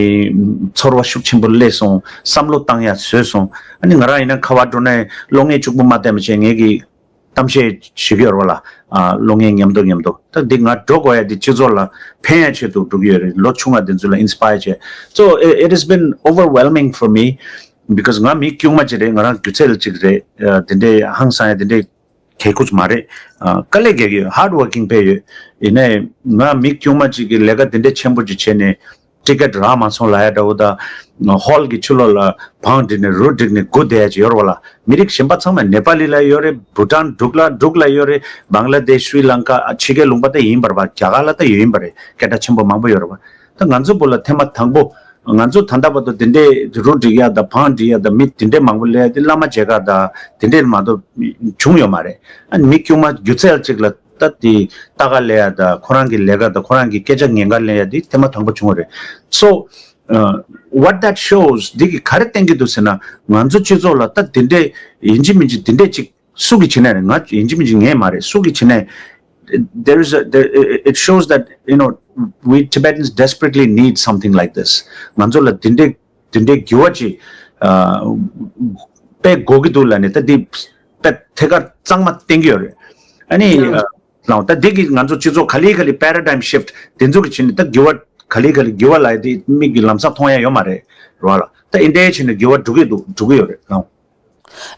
ཚོར་བ་ཤུགས་ཆེན་པོ་སླེབས་སོང་། བསམ་བློ་བཏང་ཡ་བཟོས་སོང་། ཨ་ནི་ང་རང་ཡིན་ན་ག་པར་འགྲོ་ནའི་གློག་བརྙན་གཅིག་པུ་མ་བལྟས་པ་བྱས། ངེད་ཀྱི་གཏམ་བཤད་བྱེད་ཀྱི་ཡོད་རེད་པ་ལ། ཨ་གློག་བརྙན་མཉམ་དུ་མཉམ་དུ། ད་འདི་ང་འགྲོ་དགོས་ཡ་འདི་སྤྱི་ཚོགས་ལ་ཕན་ཡ་ཆེད་དུ་འགྲོ་གི་ཡོད་རེད། ལོ་ཆུང་བ་འདི་ཚོ་ལ་ཨིན་སི་པ་ཡར་བྱས། So it, it has been overwhelming for me because ང་མི་དཀྱུས་མ་ཅིག་རེད། ང་རང་སྒྱུ་རྩལ་ཅིག་རེད། ཨ་དེ་འདྲའི་ཧང་སང་ཡ་དེ་འདྲའི་གྱེས་ཁུལ་མ་རེད། ཨ་དཀའ་ལས་རྒྱག་གི་ཡོད། ཧར་ཌི་ཝོར་ཀིང་དཔེ་ཡོད། ཡིན་ནའི་ང་མི་དཀྱུས་མ་ཅིག་གིས་ལས་ཀ་དེ་འདྲའི་ཆེན་པོ་ཅིག་བྱས་ནས་ཊི་ཀེ་ཊི་རག་མ་སོང་ལབ་ཡ་འདྲ་བོ་དང་། ཧོལ་གྱི་ཕྱི་ལོགས་ལ་བང་བསྒྲིགས་ནས་རུ་བསྒྲིགས་ནས་སྒུག་བསྡད་ཡ་ཅིག་ཡོད་རེད་པ་ལ། མི་རིགས་གཞན་པ་ཚང་མ་ནེ་པ་ལི་ལ་ཡོད་རེད། བྷུ་ཊན་འབྲུག་ལ་འབྲུག་ལ་ཡོད་རེད། བང་ལ་དེཤ། ཤྲི་ལང་ཀ། ཕྱི་རྒྱལ་ལུང་པ་ད་ཡིན་པ་རེད་པ། རྒྱ་གར་ལ་ད་ཡོད་ཡིན་པ་རེད། སྐད་གྲགས་ཆེན་པོ་མང་པོ་ཡོད་རེད་པ། ད་ང་ཚོ་བོད་ལ་ཐེངས་མ་དང་པོ། ང་ཚོ་ད་ལྟ་བར་དུ་དེ་འདྲའི་རུ་སྒྲིག་ཡ་དང་བང་སྒྲིག་ཡ་དང་མི་དེ་འདྲའི་མང་པོ་སླེབས་ཡ་དེ་བླ་མ་མཇལ་ཁ་དང་དེ་འདྲའི་མ་གཏོགས་བྱུང་ཡོད་མ་རེད། ཨ་ནི་མི་དཀྱུས་མ་སྒྱུ་རྩལ་ཅིག་ལ་ད་དེ་ལྟ་ག་སླེབས་ཡ་དང་ཁོ་རང་གི་ལས་ཀ་དང་ཁོ་རང་གི་སྐད་ཆ་ཉན་ག་སླེབས་ཡ་དེ་ཐེངས་མ་དང་པོ་བྱུང་བ་རེད། So uh, what that shows, འདི་གིས་ག་རེ་བསྟན་གྱི་འདུག་ཟེར་ན། ང་ཚོ་སྤྱི་ཚོགས་ལ་ད་དེ་འདྲའི་ཡིན་གཅིག་མིན་གཅིག་དེ་འདྲའི་ཅིག་སུ་གིས་བྱེད་ནའི་རེད། ང་ཡིན་གཅིག་མིན་གཅིག་ངས་མ་རེད། སུ་གིས་བྱེད་ནའི། There is a, there, it shows that, you know, we Tibetans desperately need something like this. ང་ཚོ་ལ་དེ་འདྲའི་དེ་འདྲའི་འགྱུར་བ་ཅིག་ཨ་དཔེ་དགོས་ཀྱི་འདུག་ལབ་ནས་ད་འདི་དཔེ་ཐད་ཀར་གཙང་མ་བསྟན་གྱི་ཡོད་རེད། ཨ་ནི་ཨ་ལའང་ད་འདི་གིས་ང་ཚོ་སྤྱི་ཚོགས་ག་ལེ་ག་ལེ་པ་ར་ཌའིམ་ཤིཕ་ཊི་དེ་ཚོ་གི་བྱས་ནས་ད་འགྱུར་བ་ག་ལེ་ག་ལེ་འགྱུར་བ་ལབ་ཡ་དེ་མིག་གིས་ལམ་སང་མཐོང་ཡ་ཡོད་མ་རེད་རེད་བ་ལ། ད་འདི་འདྲའི་བྱས་ནས་འགྱུར་བ་འགྲོ་གི་འདུག་འགྲོ་གི་ཡོད་རེད་ལའང་།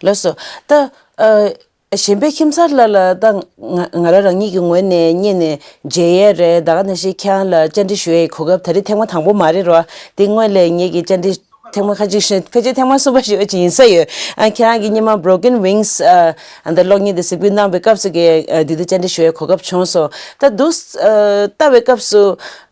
ལགས་སོ། ད་ཨ་གཞན་པའི་ཁྱིམ་ཚང་ལ་ལ་ད་ང་ང་རང་རང་ཉིད་ཀྱི་ངོས་ནས་གཉེར་ནས་མཇལ་ཡས་རེད། ད་ག་ནང་བཞིན་ཁྱེད་རང་ལ་བཅར་འདྲི་ཞུ་ཡས་གོ་སྐབས་ད་རེས་ཐེངས་མ་དང་པོ་མ་རེད་རོ། དེ་སྔོན་ལ་ངེད་ཀྱིས་བཅར་འདྲི་ཐེངས་མ་ཁ་ཅིག་ཕལ་ཆེར་ཐེངས་མ་གསུམ་པ་ཞུ་ཡས་ཅིག་ཡིན་ས་ཡོད། ཨ་ཁྱེད་རང་གིས་སྔོན་མ་Broken Wings ཨ་ད་གློག་བརྙན་དེ་གཟིགས་འབུལ་གནང་བའི་སྐབས་སུ་གི་ཨ་དེ་དུས་བཅར་འདྲི་ཞུ་ཡས་གོ་སྐབས་བྱུང་སོང་། ད་དུས་ཨ་ལྟ་བའི་སྐབས་སུ་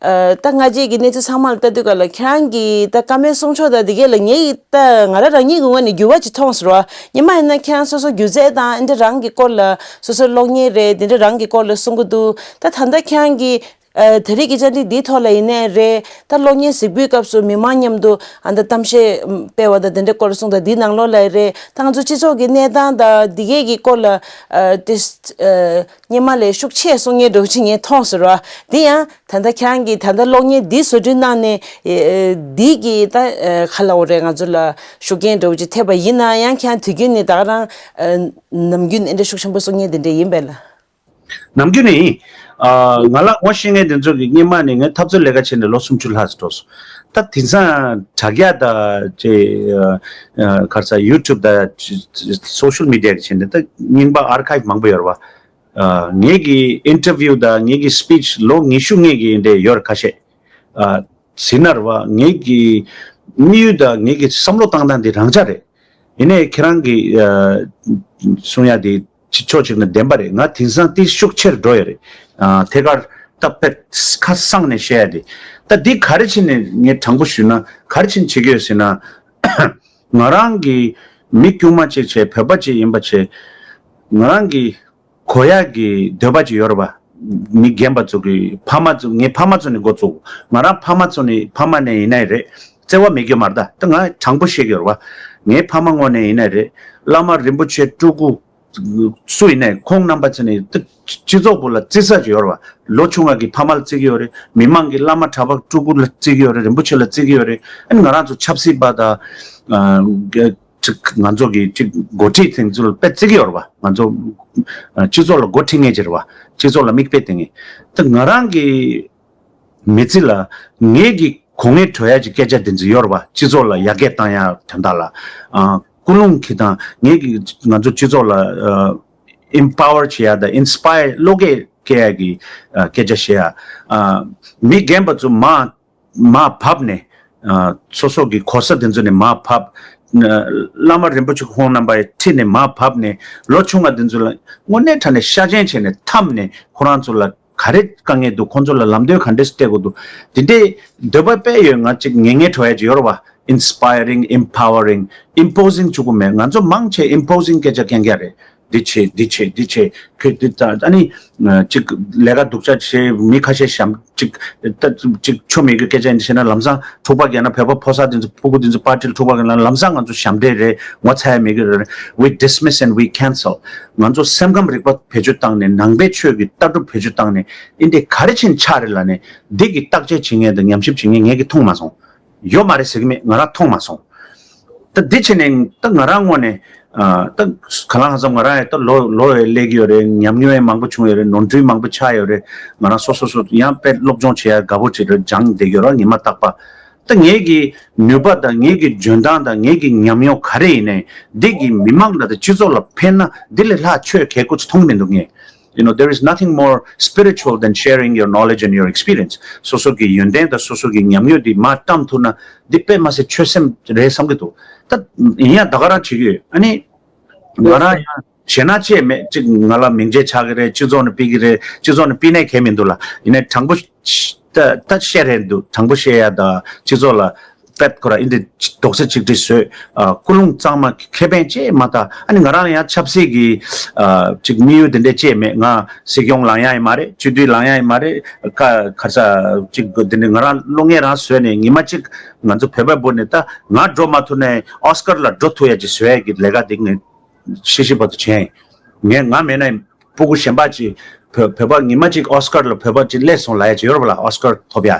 ཨ་ད་སྔ་རྗེས་ཀྱི་གནས་ཚུལ་ཚང་མ་ལ་ལྟ་དུས་ག་ལ་ཁྱེད་རང་གིས་ད་བཀའ་མོལ་གསུང་ཕྱོགས་དང་དེ་གས་ལ་ངེད་ཀྱིས་ད་ང་རང་རང་ཉིད་ཀྱི་ངོས་ནས་འགྱུར་བ་ཅིག་མཐོང་སོང་རོ། སྔོན་མ་ཡིན་ན་ཁྱེད་རང་སོ་སོ་སྒྱུ་རྩལ་དང་འདི་འདྲ་རང་གི་སྐོར་ལ་སོ་སོའི་གློག་བརྙན་རེད་འདི་འདྲ་རང་གི་སྐོར་ལ་གསུང་གི་འདུག་ད་ད་ལྟ་ཁྱེད་རང་གིས་ཨ་ད་རེས་ཀྱི་བཅར་འདྲི་འདིའི་ཐོག་ལ་ཡིན་ནའི་རེད། ད་གློག་བརྙན་གཟིགས་འབུལ་སྐབས་སུ་མི་མང་མཉམ་དུ་ཨ་ད་གཏམ་བཤད་སྤེལ་བ་དང་དེ་འདྲའི་སྐོར་གསུངས་དང་འདིའི་ནང་ལོགས་ལ་རེད། ད་ང་ཚོ་སྤྱི་ཚོགས་ཀྱི་གནས་སྟངས་དང་འདི་གས་ཀྱི་སྐོར་ལ་ཨ་དེ་ཨ་སྔོན་མ་ལས་ཤུགས་ཆེ་གསུང་མཁན་འདྲ་བོ་ཅིག་ངས་མཐོང་སོང་ར། དེ་ཡང་ད་ལྟ་ཁྱེད་རང་གིས་ད་ལྟ་གློག་བརྙན་འདི་བཟོ་སྐྲུན་གནང་ནས་ཨེ་འདི་གི་ད་ཨེ་ག་ལབ་དགོས་རེད། ང་ཚོ་ལ་ཤུགས་རྐྱེན་འདྲ་བོ་ཅིག་ཐེབས་པ་ཡིན་ན་ཡང་ཁྱེད་རང་དུས་རྒྱུན་ནས་ད་ག་རང་ཨེ་ནམ་རྒྱུན་ཨེ་འདྲ་ཤུགས་ཆེན་པོ་གསུང་མཁན་དེ་འདྲ་ཡིན་པས་ལ། ནམ་རྒྱུན་ནས་ཡིན། ཨ་ང་ལ་ངོ་ཤེས་མཁན་དེ་ཚོ་གིས་སྔོན་མ་ནས་ངས་འཐབ་རྩོད་ལས་ཀ་བྱས་ནས་ལོ་སུམ་ཅུ་ལྷག་ཙམ་འགྲོ་སོང་། ད་དེང་སང་དྲ་རྒྱ་དང་ཅེ་ཨ་ཨ་ག་རེ་ཟེར་ཡུ་ཊུབ་དང་སོ་ཤལ་མི་ཌི་ཡ་གི་བྱས་ནས་ད་རྙིང་པ་ཨར་ཁའིབ་མང་པོ་ཡོད་རེད་བ། ཨ། ངེད་ཀྱི་ཨིན་ཊར་བིའུ་དང་ངེད་ཀྱི་སི་པིཆ་ལོ་ཉི་ཤུ་སྔོན་གྱི་འདྲ་ཡོད་རེད་ཁ་ཤས། ཨ། ཟིན་ན་རེད་བ། ངེད་ཀྱི་དམིགས་ཡུལ་དང་ངེད་ཀྱི་བསམ་བློ་བཏང་སྟངས་འདི་རང་འཇགས་རེད། ཡིན་ནའི་ཁྱེད་རང་གི་ཨ། གསུང་ཡ་དེ་ཕྱོགས་གཅིག་ནས་བདེན་པ་རེད། ང་དེང་སང་དེ་ཤུགས་ཆེར་འགྲོ་ཡོད་རེད། ཨ། ཐད་ཀར་ད་དཔེ་ཁ་གསང་ནས་བཤད་ཡ་དེ། ད་འདི་ག་རེ་བྱས་ནས་ངས་དྲང་པོ་ཞུས་ན་ག་རེ་བྱས་ནས་བྱེད་ཀྱི་ཡོད་ཟེར་ན། ང་རང་གི་མི་དཀྱུས་མ་ཅིག་བྱས། བོད་པ་ཅིག་ཡིན་པ་བྱས། ང་རང་གི་གོ་ཡག་གི་འདོད་པ་ཅིག་ཡོད་རེད་བ། མི་རྒན་པ་ཚོ་གི་ཕ་མ་ཚོ། ངའི་ཕ་མ་ཚོ་ནས་འགོ་བཙུགས། ང་རང་ཕ་མ་ཚོ་ནས། ཕ་མ་ནས་ཡིན་ནའི་རེད། བརྩེ་བ་མེད་རྒྱུ་མ་རེད་ད། ད་ང་དྲང་པོ་བཤད་ཀྱི་ཡོད་རེད་བ། ངའི་ཕ་མ་ངོས་ནས་ཡིན་ནའི་རེད། བླ་མ་རིན་པོ་ཆེ་སྤྲུལ་སྐུ་སུ་ཡིན་ནའི་ཁོང་རྣམ་པ་ཚོ་ནས་ད་སྤྱི་ཚོགས་པོ་ལ་བརྩི་ས་ཅིག་ཡོད་རེད་བ། ལོ་ཆུང་བ་གི་ཕ་མ་ལ་བརྩི་གི་ཡོད་རེད། མི་མང་གི་བླ་མ་གྲྭ་པ་སྤྲུལ་སྐུ་ལ་བརྩི་གི་ཡོད་རེད། རིན་པོ་ཆེ་ལ་བརྩི་གི་ཡོད་རེད། ཨ་ནི་ང་རང་ཚོ་ཆབ་སྲིད་པ་དང་། ཨ། ཅིག་ང་ཚོ་གི་ཅིག་འགོ་ཁྲིད་དེ་ཚོ་ལ་དཔེ་བརྩི་གི་ཡོད་རེད་བ། ང་ཚོ་ཨ། སྤྱི་ཚོགས་ལ་འགོ་ཁྲིད་མཁན་ཅིག་རེད་བ། སྤྱི་ཚོགས་ལ་མིག་དཔེ་བསྟན་མཁན། ད་ང་རང་གི་མི་ཚེ་ལ་ངེད་ཀྱི་གོ་ངེས་འགྲོ་ཡ་ཅིག་སྐད་ཆ་དེ་ཚོ་ཡོད་རེད་བ། སྤྱི་ཚོགས་ལ་ཡར་རྒྱས་བཏང་ཡ་དོན་དག་ལ། ཨ། ཀུན་སློང་གི་དང་། ངེད་ཀྱི་ང་ཚོ་སྤྱི་ཚོགས་ལ་ཨ། ཨིམ་པ་ཝར་བྱེད་ཡ་དང་ཨིན་སི་པ་ཡར་བློ་སྐྱེད་སྐྱེ་ཡ་གི་ཨ། སྐད་ཆ་བཤད་ཡ། ཨ། མི་རྒན་པ་ཚོ་མར་མར་བབས་ནས། ཨ། སོ་སོ་གི་གོ་ས་དེ་ཚོ་ནས་མར་བབས། ཨ། བླ་མ་རིན་པོ་ཆེ་ཁོང་རྣམ་པའི་ཁྲི་ནས་མར་བབས་ནས། ལོ་ཆུང་བ་དེ་ཚོ་ལ་དངོས་གནས་དྲང་གནས་ཤ་ཞེན་བྱས་ནས་འཐམས་ནས། ཁོ་རང་ཚོ་ལ་ག་རེ་དཀའ་ངལ་འདུག་ཁོང་ཚོ་ལ་ལམ་སྟོན་ག་འདྲས་སྤྲད་དགོས་འདུག་དེ་འདྲའི་འདོད་པ་དཔེ་ཡོད། ང་ཅིག་ངེས་ངེས་འགྲོ་ཡ་ཅིག་ཡོད་རེད་བ། Inspiring, empowering, imposing བྱེད་དགོས་མེད། ང་ཚོ་མང་ཆེ་imposing སྐད་ཆ་གན་རྒྱ་རེད། འདི་བྱེད། འདི་བྱེད། འདི་བྱེད། ཁྱོད་འདི་ལྟ། ཨ་ནི་ཅིག་ལས་ཀ་སྡུག་ཅག་བྱེད། མི་ཁ་ཤས་ཞབས་ཅིག་ད་ཅིག་ཆོ་མེད་གི་སྐད་ཆ་འདི་བཤད་ན། ལམ་སང་འཁྲུག་པ་བརྒྱབ་ན། བོད་པ་ཕོ་གསར་འདི་ཚོ། ཕྲུ་གུ་འདི་ཚོ་པར་ཊི་ལ་འཁྲུག་པ་བརྒྱབ་ན་ལམ་སང་ང་ཚོ་ཞབས་འདྲེན་རེད། ངོ་ཚ་ཡ་མེད་གི་རེད། We dismiss and we cancel. ང་ཚོ་སེམས་ཁམས་རིག་པ་བེད་སྤྱོད་བཏང་ནས། ནང་པའི་ཆོས་ཀྱི་ལྟ་གྲུབ་བེད་སྤྱོད་བཏང་ནས། ཨིན་དེ་ག་རེ་བྱས་ནས་ཆགས་རེད་ལབ་ནས། འདི་གི་བརྟག་དཔྱད་བྱེད་མཁན་དང་ཉམས་ཞིབ་བྱེད་མཁན་ངས་ཀྱིས་མཐོང་མ་སོང་། ཡོད་མ་རེད་ཟེར་གི་མེད། ང་རང་མཐོང་མ་སོང་། ད་འདི་བྱས་ནས་ད་ང་རང་ངོས་ནས། ཨ། ད་ག་ལ་ཧ་ཙམ་ང་རང་ཡང་ད་ལོ་ལོ་ཡང་སླེབས་ཀྱི་ཡོད་རེད། ཉམས་མྱོང་ཡང་མང་པོ་བྱུང་ཡོད་རེད། ནོར་འཁྲུལ་མང་པོ་ཆགས་ཡོད་རེད། ང་རང་སོ་སོ་སོ་ཡང་དཔེ་སློབ་སྦྱོང་བྱེད་ཡ་དགའ་པོ་ཅིག་རེད། སྦྱངས་བསྡད་ཀྱི་ཡོད་རེད་ཉི་མ་རྟག་པར། ད་ངེད་ཀྱི་ནུས་པ་དང་ངེད་ཀྱི་འཇོན་ཐང་དང་ངེད་ཀྱི་ཉམས་མྱོང་ག་རེ་ཡིན་ནའི། འདི་གིས་མི་མང་ལ་དང་སྤྱི་ཚོགས་ལ་ཕན་ན། འདི་ལས་ལྷག་ཆོས་གལ་ཁུར་ཅིག་མཐོང་གི་མི་འདུག་ངས། You know, there is nothing more spiritual than sharing your knowledge and your experience. སོ་སོ་གི་ཡོན་ཏན་དང་སོ་སོ་གི་ཉམས་མྱོང་འདི་མར་བཀྲམ་ཐུབ་ན། འདི་དཔེ་མ་སྲིད་ཆོས་སེམས་རེད་བསམ་གྱི་འདུག་ད་ཡིན་ཡང་ད་ག་རང་བྱེད་ཀྱི་ཡོད། ཨ་ནི་ང་རང་ཡང་ཞེད་སྣང་ཅི་ཡང་མེད། ཅིག་ང་ལ་མིང་ཆད་ཆགས་ཀྱི་རེད། སྤྱི་ཚོགས་ནས་ཕུད་ཀྱི་རེད། སྤྱི་ཚོགས་ནས་ཕུད་ནའི་གལ་མི་འདུག་ལ། ཡིན་ནའི་དྲང་པོ་ད་ད་བཤད་རན་འདུག་དྲང་པོ་བཤད་ཡ་ད་སྤྱི་ཚོགས་ལ་དཔེ་ཁོ་ར་ཨིན་དེ་རྡོག་རྩ་གཅིག་སྒྲིལ་བཟོས། ཨ། ཀུན་སློང་གཙང་མ། ཁེ་ཕན་ཅི་མ་ད། ཨ་ནི་ང་རང་ལ་ཡང་ཆབ་སྲིད་ཀྱི་ཨ་ཅིག་དམིགས་ཡུལ་དེ་འདྲས་ཅི་མེད། ང་སྲིད་སྐྱོང་ལངས་ཡ་ཡི་མ་རེད། སྤྱི་འཐུས་ལངས་ཡ་ཡི་མ་རེད། ཁ་ཁ་ས་ཅིག་དེ་འདྲས་ང་རང་བློ་ངན་རང་བཟོས་ནས་ཉི་མ་གཅིག་ང་ཚོ་བོད་པ་བོ་ནས་ད་ང་འགྲོ་མ་ཐུབ་ནས་ཨོ་སི་ཀར་ལ་འགྲོ་ཐུབ་ཡ་ཅིག་བཟོ་ཡ་གི་ལས་ཀ་དེ་ངས་ཤེས་ཤེས་པ་དུ་བྱས། ངས་ང་མེད་ན་སྤུ་གུ་གཞན་པ་ཅིག་བོད་བོད་པ་ཉི་མ་གཅིག་ཨོ་སི་ཀར་ལ་བོད་པ་ཅིག་སླེབས་སོང་ལབ་ཡ་ཅིག་ཡོད་རེད་པ་ལ། ཨོ་སི་ཀར་ཐོབ་ཡ།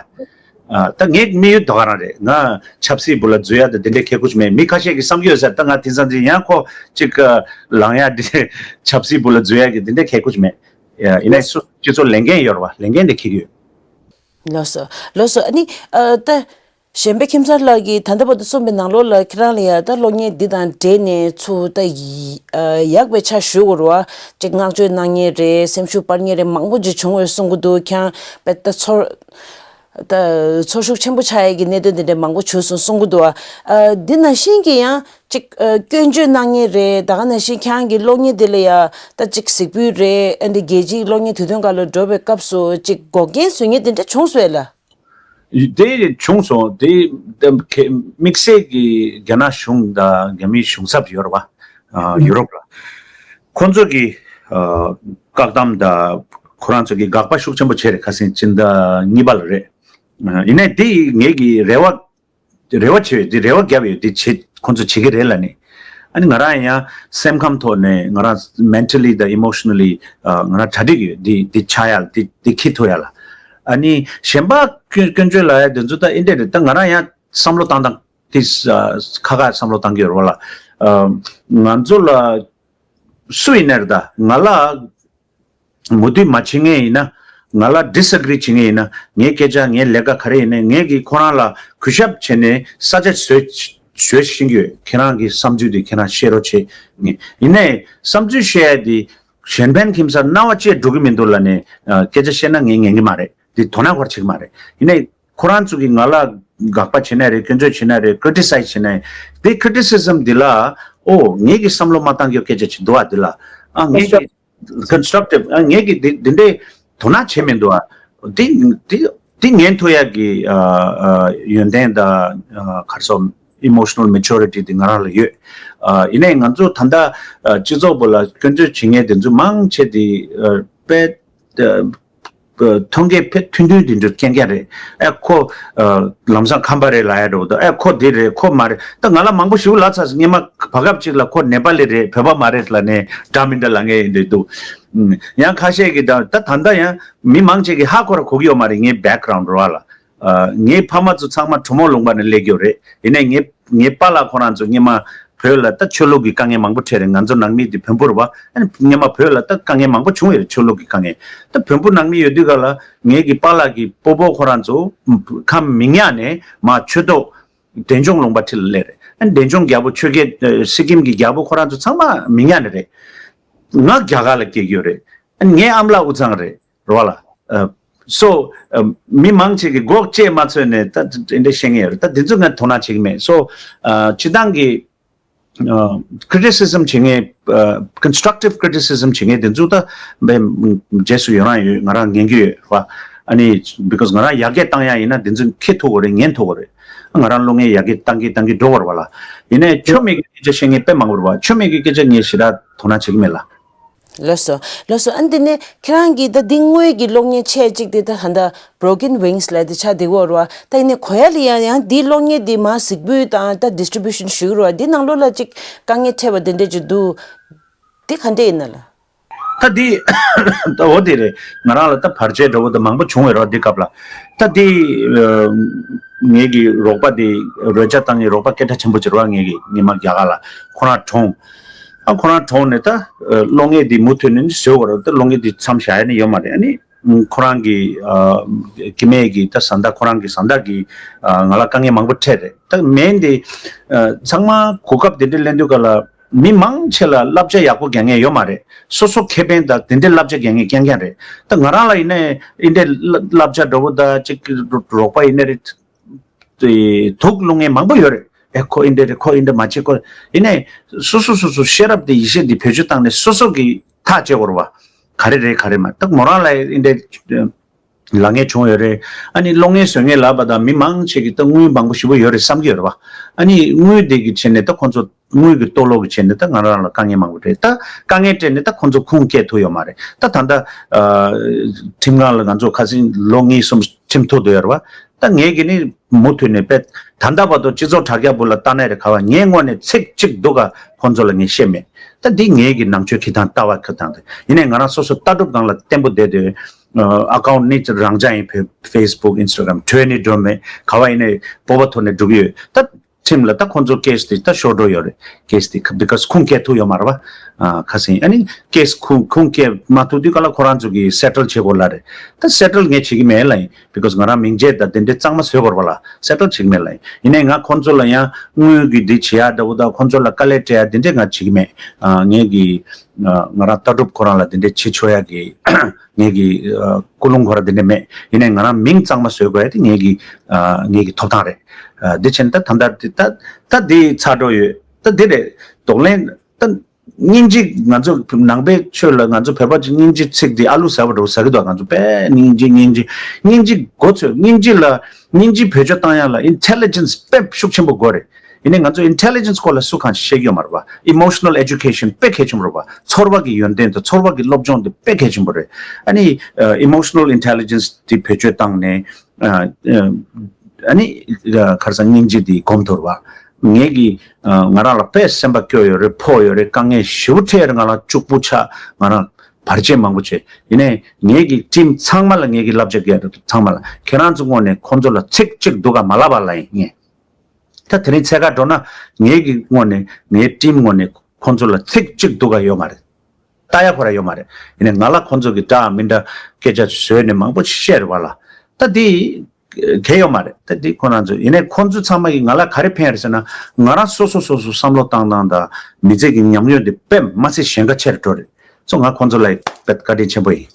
ཨ། ད་ངའི་དམིགས་ཡུལ་ད་ག་རང་རེད། ང་ཆབ་སྲིད་བུ་ལ་འཛུལ་ཡ་ད་དེ་འདྲའི་ཁེ་ཁུ་ཅིག་མེད། མི་ཁ་ཤས་ཀྱིས་བསམ་གྱི་ཡོད་ས་རེད། ད་ང་དེང་སང་ཅིག་ཡང་ཁོ་ཅིག་ལངས་ཡ་དེ་ཆབ་སྲིད་བུ་ལ་འཛུལ་ཡ་གི་དེ་འདྲའི་ཁེ་ཁུ་ཅིག་མེད། ཡིན་ནའི་སུ་སྤྱི་ཚོགས་ལས་འགན་ཡོད་རེད་པ། ལས་འགན་དེ་འཁྱེར་གྱི་ཡོད། ལགས་སོ། ལགས་སོ། ཨ་ནི་ཨ་ད་གཞན་ཕན་ཁྱིམ་ཚང་ལགས་ཀྱིས་ད་ལྟ་བར་དུ་གསུངས་པའི་ནང་ལོགས་ལ་ཁྱེད་རང་ལ་ཡ་ད་གློག་བརྙན་འདི་དང་འབྲེལ་ནས་ཚུར་ད་ཡི་ཨ་ཡག་པའི་ཆ་ཞུ་དགོས་རེད་བ། ཅིག་བསྔགས་བརྗོད་གནང་མཁན་རེད། སེམས་ཤུགས་སྤར་མཁན་རེད། མང་པོ་ཅིག་བྱུང་བའི་གསུང་གི་འདུག་ཁྱེད་རང་དཔེ་ད་ཚོར་ད་ཚོར་ཤུགས་ཆེན་པོ་ཆགས་ཡས་ཀྱི་གནད་དོན་འདི་འདྲ་མང་པོ་བྱུང་སོང་གསུང་གི་འདུག་ཨ། འདི་ནང་བཞིན་གྱི་ཡང་ཅིག་ཨ་སྐྱོན་བརྗོད་གནང་མཁན་རེད། ད་ག་ནང་བཞིན་ཁྱེད་རང་གི་གློག་བརྙན་འདི་ལ་ཡ་ད་ཅིག་གཟིགས་འབུལ་རེད། ཨ་འདི་རྒྱལ་སྤྱིའི་གློག་བརྙན་དུས་སྟོན་ཁག་ལ་འགྲོ་བའི་སྐབས་སུ་ཅིག་འགོག་རྐྱེན་བཟོ་མཁན་དེ་འདྲ་བྱུང་སོང་ལ། དེ་བྱུང་སོང་། དེ་དེ་ག་དམིགས་བསལ་གྱི་རྒྱ་ནག་གཞུང་དང་རྒྱ་མིའི་གཞུང་ཚབ་ཡོད་རེད་པ། ཨ་ཡུ་རོབ་ལ། ཁོང་ཚོ་གི་ཨ་བཀག་སྡོམ་དང་ཁོ་རང་ཚོ་གི་དགག་པ་ཤུགས་ཆེན་པོ་བྱས་རེད། ཁ་སང་སྤྱི་ཟླ་གཉིས་པ་ལ་རེད། ཨ་ཡིན་ནའི་དེ་ངེད་ཀྱི་རེ་བ་རེ་བ་བྱེད་ཡོད། དེ་རེ་བ་བརྒྱབ་ཡོད། དེ་བྱེད་ཁོང་ཚོ་བྱེད་ཀྱི་རེད་ལབ་ནས། ཨ་ནི་ང་རང་ཡང་སེམས་ཁམས་ཐོག་ནས་ང་རང་མེན་ཊལ་ལི་དང་ཨི་མོ་ཤི་ནལ་ལི་ང་རང་གྲ་སྒྲིག་ཡོད། དེ་དེ་ཆགས་ཡ་ལ། དེ་དེ་འཁྱེར་ཐུབ་ཡ་ལ། ཨ་ནི་གཞན་པ་སྐྱོན་སྐྱོན་བརྗོད་ལབ་ཡ་དེ་ཚོ་ད་ཨེ་འདྲས་རེད། ད་ང་རང་ཡང་བསམ་བློ་བཏང་སྟངས་དེ་ཨ་ཁ་ཁ་བསམ་བློ་བཏང་གི་ཡོད་རེད་པ་ལ། ཨ་ང་ཚོ་ལ་སུ་ཡིན་ནའི་རེད། ད་ང་ལ་མོས་མཐུན་མ་བྱེད་མཁན་ཡིན་ན། ང་ལ་ཌི་སི་ཨེག་རི་བྱེད་མཁན་ཡིན་ན། ངའི་སྐད་ཆ་ངའི་ལས་ཀ་ག་རེ་ཡིན་ནའི་ངས་ཀྱིས་ཁོ་རང་ལ་གུས་ཞབས་བྱས་ནས་ས་ཆ་བཟོས་བཟོས་ཤེས་ཀྱི་ཡོད། ཁྱེད་རང་གི་བསམ་ཚུལ་དེ་ཁྱེད་རང་བཤད་རོགས་བྱེད། ངས་ཡིན་ནའི་བསམ་ཚུལ་བཤད་ཡ་དེ་ གཞན་ཕན་ཁྱིམ་གསར་སྣང་བ་བཅས་འགྲོ་གི་མི་འདུག་ལབ་ནས་ཨ་སྐད་ཆ་བཤད་ན་ངས་ཉན་གི་མ་རེད། དེ་དོ་སྣང་བར་བྱེད་ཀྱི་མ་རེད། ཡིན་ནའི་ཁོ་རང་ཚོ་གིས་ང་ལ་དགག་པ་བྱེད་ན་རེད། སྐྱོན་བརྗོད་བྱེད་ན་རེད། ཀི་རི་ཊི་སའི་ཛི་བྱེད་ན་རེད། དེ་ཀི་རི་ཊི་སི་ཛམ་འདི་ལ་ཨོ་ངེད་ཀྱི་བསམ་བློ་མ་བཏང་རྒྱུ་སྐད་ཆ་ཅིག་འདུག་ཨ། འདི་ལ་ཨ་ངེད་ཀྱི་ཀོན་སི་ཊྲག་ཊིབ་ཨ་ངེད་ཀྱི་འདི་འདི་འདྲའི་དོ་སྣང་བྱེད་མི་འདུག་ཨ། འདི་འདི་འདི་ཉན་ཐུབ་ཡག་གི་ཨ་ཨ་ཡོན་ཏན་དང་ཨ་ག་རེ་ཟེར་ཨི་མོ་ཤི་ནལ་མེ་ཅོ་རི་ཊི་འདི་ང་རང་ལ་ཡོད། ཨ་ཡིན་ནའི་ང་ཚོ་ད་ལྟ་ཨ་སྤྱི་ཚོགས་པོ་ལ་སྐྱོན་བརྗོད་བྱེད་མཁན་དེ་ཚོ་མང་ཆེ་དེ་ཨ་དཔེ་ཨ་ཐོན་སྐྱེད་ཕེ་མཐུན་མཐུན་དེ་འདྲ་རྐྱང་རྐྱང་རེད། ཨེ་ཁོ་ཨ་ལམ་སང་ཁམས་པ་རེད་ལབ་ཡ་འདྲ་བོ་དང་། ཨེ་ཁོ་འདི་རེད་ཁོ་མ་རེད། ད་ང་ལ་མང་པོ་ཞིག་ལབ་ཚར་སོང་། སྔོན་མ་བར་སྐབས་ཅིག་ལ་ཁོ་ནེ་པ་ལི་རེད་བོད་པ་མ་རེད་ལབ་ནས་འདྲ་མི་འདྲ་ལབ་མཁན་ཡིན་འདྲ་འདུག་ཨུམ། ཡང་ཁ་ཤས་ཀྱིས་ད་ད་ད་ལྟ་ཡང་མི་མང་ཆེ་གིས་ཧ་གོ་ར་གོ་གི་ཡོད་མ་རེད། ངའི་བེག་གྷ་རའུན་ཌི་རེད་བ་ལ། ཨ་ངའི་ཕ་མ་ཚོ་ཚང་མ་གྲོ་མོ་ལུང་པ་ནས་སླེབས་ཡོད་རེད། ཡིན་ནའི་ངའི་ངའི་པཱ་ལགས་ཁོ་རང་ཚོ་སྔོན་མ་བོད་ལ་ད་ཆོས་ལུགས་ཀྱི་དཀའ་ངལ་མང་པོ་འཕྲད་རེད། ང་ཚོ་ནང་མི་འདི་བོན་པོ་རེད་བ། ཨ་ནི་སྔོན་མ་བོད་ལ་ད་དཀའ་ངལ་མང་པོ་བྱུང་ཡོད་རེད། ཆོས་ལུགས་ཀྱི་དཀའ་ངལ། ད་བོན་པོ་ནང་མི་ཡོད་དུས་ག་ལ་ངེད་ཀྱི་པཱ་ལགས་ཀྱི་སྤོ་བོ་ཁོ་རང་ཚོ་ཁམས་མི་ཉག་ནས་མར་ཆོས་ཐོག་འབྲས་ལྗོངས་ལུང་པ་འཁྲིད་ལ་སླེབས་རེད། ཨ་ནི་འབྲས་ལྗོངས་རྒྱལ་པོ་ཆོས་རྒྱལ་ཨ་སི་ཀིམ་གྱི་རྒྱལ་པོ་ཁོ་རང་ཚོ་ཚང་མ་མི་ཉག་ནས་རེད། ང་རྒྱ་གར་ལ་སྐྱེས་ཡོད་རེད། ཨ་ནི་ངའི་ཨ་མ་ལགས་དབུས་གཙང་རེད་རེད་བ་ལ། ཨ་སོ་ཨ་མི་མང་ཆེ་གིས་མགོ་བཅད་མ་ཚོད་ནས་ད་དེ་འདྲ་བཤད་མཁན་ཡོད་རེད། ད་དེ་ཚོ་ང་དོ་སྣང་བྱེད་ཀྱི་མེད། སོ་ཨ་སྤྱི་བཏང་གི་ཨ་ཀི་རི་ཊི་སི་ཛམ་བྱེད་མཁན་ཨ་ཀོན་སི་ཊྲག་ཊིབ་ཀི་རི་ཊི་སི་ཛམ་བྱེད་མཁན་དེ་ཚོ་ད་རྗེས་སུ་ཡི་རང་ཡོད། ང་རང་ཉན་གྱི་ཡོད་བ། ཨ་ནི་བི་ཀོ་ཛི་ང་རང་ཡར་རྒྱས་བཏང་ཡ་ཡིན་ན་དེ་ཚོ་མཁྱེན་ཐུབ་དགོས་རེད། ཉན་ཐུབ་དགོས་རེད། ང་རང་བློ་ངན་ཡར་རྒྱས་བཏང་གི་བཏང་གི་འགྲོ་དགོས་རེད་བ་ལ། ཡིན་ནའི་ཆོ་མེད་ཀྱི་སྐད་ཆ་བཤད་མཁན་དཔེ་མང་པོ་རེད་བ། ཆོ་མེད་ཀྱི་སྐད་ཆ་ངས་ཞེ་དྲག་དོ་སྣང་བྱེད་ཀྱི་མེད་ལ། ལགས་སོ། ལགས་སོ། ཨ་ནི་དེ་ནས་ཁྱེད་རང་གིས་ད་འདི་དངོས་ཀྱི་གློག་བརྙན་ཆེ་གཅིག་དེ་ད་ད་ལྟ་Broken Wings ལབ་དེ་ཆགས་བསྡད་ཡོད་རེད་བ། ད་ཡིན་ནའི་གོ་ཡ་ལ་ཡང་ཡང་འདིའི་གློག་བརྙན་འདི་མར་གཟིགས་འབུལ་དང་ད་ཌིས་ཊི་རི་བུ་ཤན་ཞུ་གི་རེད་བ། འདི་ནང་ལོགས་ལ་ཅིག་དཀའ་ངལ་འཕྲད་པ་དེ་འདྲ་ཅིག་འདུག་འདི་ག་འདྲ་ཡིན་ན་ལ། ད་འདི་ད་འོ་དེ་རེད། ང་རང་ལ་ད་བར་ཆད་འདྲ་བོ་ད་མང་པོ་བྱུང་བའི་རོ་འདི་སྐབས་ལ། ད་འདི་ཨ་ངེད་ཀྱི་རོགས་པ་དེ་རོལ་ཆ་བཏང་མཁན་རོགས་པ་སྐད་གྲགས་ཆེན་པོ་ཅིག་རེད་བ། ངེད་ཀྱི་སྔོན་མ་རྒྱ་གར་ལ། ཁོ་རང་གྲོངས། ཨ་ཁོ་རང་གྲོངས་ནས་ད་ཨ་གློག་བརྙན་འདི་མུ་མཐུད་ནས་བཟོས་པ་རེད། ད་གློག་བརྙན་འདི་མཚམས་བཞག་ཡ་ནི་ཡོད་མ་རེད། ཨ་ནི་ཁོ་རང་གི་ཨ་སྐྱེ་དམན་གྱི་ད་བཟའ་ཟླ་ཁོ་རང་གི་བཟའ་ཟླ་གིས་ཨ་ང་ལ་དཀའ་ངལ་མང་པོ་འཕྲད་རེད། ད་མེན་འདི་ཨ་ཚང་མ་གོ་སྐབས་དེ་འདྲ་ལེན་དུས་ག་ལ་མི་མང་ཆེ་ལ་བསླབ་བྱ་ཡག་པོ་རྒྱག་མཁན་ཡོད་མ་རེད། སོ་སོ་ཁེ་ཕན་དང་དེ་འདྲའི་བསླབ་བྱ་རྒྱག་མཁན་རྐྱང་རྐྱང་རེད། ད་ང་རང་ལ་ཡིན་ནའི་འདི་འདྲའི་བསླབ་བྱ་འདྲ་བོ་དང་གཅིག་རོགས་པ་ཡིན་ནའི་རེད། དེ་དུག་སློང་མཁན་མང་པོ་ཡོད་རེད། ཨེ་ཁོ་འདི་འདྲ་རེད། ཁོ་འདི་འདྲ་མ་བྱེད། ཁོ་ཡིན་ནའི་སོ་སོ་སོ་སོ་ཤེས་རབ་དེ་ཡིད་ཆེས་དེ་བེད་སྤྱོད་བཏང་ནས་སོ་སོ་གིས་ཐག་བཅད་དགོས་རེད་བ། ག་རེ་རེད་ག་རེ་མ་རེད། ད་མོ་རང་ལ་འདི་འདྲའི་ལབ་མཁན་བྱུང་ཡོད་རེད། ཨ་ནི་གློག་བརྙན་བཟོ་མཁན་ལབ་པ་དང་མི་མང་ཆེ་གིས་ད་དངུལ་མང་པོ་ཞེ་པོ་ཡོད་རེད་བསམ་གྱི་ཡོད་རེད་བ། ཨ་ནི་དངུལ་དེ་གི་བྱས་ནས་ད་ཁོ་ཚོ་དངུལ་གྱི་སྟོབས་ལོག་གི་བྱས་ནས་ད་ང་རང་ལ་དཀའ་ངལ་མང་པོ་རེད། ད་དཀའ་ངལ་སྤྲད་ནས་ད་ཁོ་ཚོ་ཁུངས་སྐྱེལ་ཐུབ་ཡོད་མ་རེད། ད་ད་ལྟ་ཨ་ཁྲིམས་ཁང་ལ་ང་ཚོ་ཁ་སང་ལོ་གཉིས་གསུམ་ཁྲིམས་ཐོག་ཏུ་ཡོད་རེད་བ། ད་ངས་ཀྱི་ནི་མུ་མཐུད་ནས་དཔེ་ད་ལྟ་བར་དུ་སྤྱི་ཚོགས་དྲ་རྒྱ་བུ་ལ་ལྟ་ནས་རེད་ག་བ། ངའི་ངོས་ནས་ཚིག་གཅིག་འདུག་ག་ཁོ་ཚོ་ལ་ངས་བཤད་མེད། ད་འདི་ངའི་གི་ནང་ཆོས་ཁེ་དང་ལྟ་བ་ཁེ་དང་དེ་ཡིན་ནའི་ང་རང་སོ་སོ་ལྟ་གྲུབ་སྒང་ལ་བརྟན་པོ་བསྡད་དུས་ཨ་ཨ་ཀའུན་ཊི་ནི་རང་འཇགས་ཡིན། ཕེ་ཕེ་སི་བུག་ཨིན་སི་ཊ་གྷ་རམ་བྲོས་ནས་འགྲོ་མེད། ག་བ་ཡིན་ནའི་སྤོབས་པ་ཐོག་ནས་འགྲོ་གི་ཡོད། ད་ཁྲིམས་ལ་ད་ཁོང་ཚོ་ཀེ་སི་དེ་ད་ཤོར་འགྲོ་ཡོད་རེད། ཀེ་སི་དེ་ཁ་བི་ཀོ་སི་ཁུངས་སྐྱེལ་ཐུབ་ཡོད་མ་རེད་བ། ཨ་ཁ་སང་ཨ་ནི་ཀེ་སི་ཁུངས་ཁུངས་སྐྱེལ་མ་ཐུབ་དུས་ག་ལ་ཁོ་རང་ཚོ་གིས་སེ་ཊལ་བྱེད་དགོས་ལ་རེད། ད་སེ་ཊལ་ངས་བྱེད་ཀྱི་མེད་ལ་ཡིན། བི་ཀོ་སི་ང་རང་མིང་ཆད་དང་དེ་འདྲའི་གཙང་མ་བཟོས་དགོས་རེད་བ་ལ། སེ་ཊལ་བྱེད་ཀྱི་མེད་ལ་ཡིན། ཡིན་ནའི་ང་ཁོང་ཚོ་ལ་ཡང་དངུལ་གྱི་འདི་བྱེད་ཡ་འདྲ་བོ་དང་ཁོང་ཚོ་ལ་དཀའ་ལས་སྤྲད་ཡ་དེ་འདྲས་ང་བྱེད་ཀྱི་མེད། ཨ་ངས་ཀྱི་ཨ་ང་རང་ལྟ་གྲུབ་ཁོ་རང་ལ་དེ་འདྲས་བྱེད་ཆོག་ཡ་གི་ངས་ཀྱི་ཨ་ཀུན་སློང་ཁོ་རང་དེ་འདྲས་མེད། ཡིན་ནའི་ང་རང་མིང་གཙང་མ་བཟོ་དགོས་ཡ་དེ་ངས་ཀྱི་ཨ་ངས་ཀྱི་ཐོབ་ཐང་རེད། ཨ་འདི་བྱས་ན་ད་ད་ལྟ་འདི་ད་ད་འདི་ཚར་འགྲོ་ཡོད། ད་འདི་རེད། གདོང་ལེན་ད་སྙིང་རྗེ། ང་ཚོ་ནང་པའི་ཆོས་ལ་ང་ཚོ་བོད་པ་ཅིག་སྙིང་རྗེ་ཚིག་འདི་ཨ་ལུ་ཟ་བ་འདྲ་བོ་ཟ་གི་འདུག་ང་ཚོ་དཔེ་སྙིང་རྗེ་སྙིང་རྗེ་སྙིང་རྗེ་མགོ་ཚོས་སྙིང་རྗེ་ལ་སྙིང་རྗེ་བེད་སྤྱོད་བཏང་ཡ་ལ་ཨིན་ཊེ་ལི་ཇེན་སི་དཔེ་ཤུགས་ཆེན་པོ་དགོས་རེད། ཡིན་ནའི་ང་ཚོ་ཨིན་ཊེ་ལི་ཇེན་སི་སྐོར་ལ་སུ་གང་ཞིག་ཤེས་ཀྱི་ཡོད་མ་རེད་པ། ཨི་མོ་ཤི་ནལ་ཨེ་ཌུ་ཀེ་ཤན་དཔེ་གལ་ཆེན་པོ་རེད་པ། ཚོར་བ་གི་ཡོན་ཏན་དང་ཚོར་བ་གི་སློབ་སྦྱོང་དེ་དཔེ་གལ་ཆེན་པོ་རེད། ཨ་ནི་ཨི་མོ་ཤི་ནལ་ཨིན་ཊེ་ལི་ཇེན་སི་དེ་བེད་སྤྱོད་བཏང་ནས་ཨ་ཨ་ནི་ཨ་ཁར་སང་སྙིང་རྗེ་དེ་སྒོམ་ཐུབ་པ། ངེད་ཀྱི་ཨ་ང་རང་ལ་དཔེ་སེམས་པ་སྐྱོ་ཡོད་རེད། ཕོག་ཡོད་རེད། དཀའ་ངལ་ཞེ་པོ་འཕྲད་ཡོད་རེད། ང་རང་གཅིག་པུ་ཆགས། ང་རང་བར་ཆད་མང་པོ་བྱས། ཡིན་ནའི་ངེད་ཀྱི་ཊིམ་ཚང་མ་ལ་ངེད་ཀྱི་བསླབ་བྱ་རྒྱག་ཚང་མ་ལ་ཁྱེད་རང་ཚོ་ངོས་ནས་ཁོང་ཚོ་ལ་ཚིག་གཅིག་སྡུག་ག་མ་ལབ་པ་ལ་ཡིན་ངས། ད་དེ་རིང་འཚོལ་ག་འགྲོ་ན་ངེད་ཀྱི་ངོས་ནས་ངའི་ཊིམ་ངོས་ནས་ཁོང་ཚོ་ལ་ཚིག་གཅིག་སྡུག་ག་ཡོད་མ་རེད། ལྟ་ཡ་ཁོ་ར་ཡོད་མ་རེད། ཡིན་ནའི་ང་ལ་ཁོང་ཚོ་གི་འདྲ་མི་འདྲ་སྐད་ཆ་བཟོས་ནས་མང་པོ་བཤད་རེད་པ་ལ། ད་འདི་གལ་ཡོད་མ་རེད། ད་འདི་ཁོ་རང་ཚོ་ཡིན་ནའི་ཁོང་ཚོ་ཚང་མ་གིས་ང་ལ་ག་རེ་ཕན་རེད་ཟེར་ན། ང་རང་སོ་སོ་སོ་སོ་བསམ་བློ་བཏང་སྟངས་དང་མི་ཚེ་གི་ཉམས་མྱོང་དེ་དཔེ་མ་སྲིད་ཞན་ཁ་ཆེ་རུ་འགྲོ་རེད། སོ་ང་ཁོང་ཚོ་ལ་དཔེ་བཀའ་དྲིན་ཆེན་པོ་ཡིན།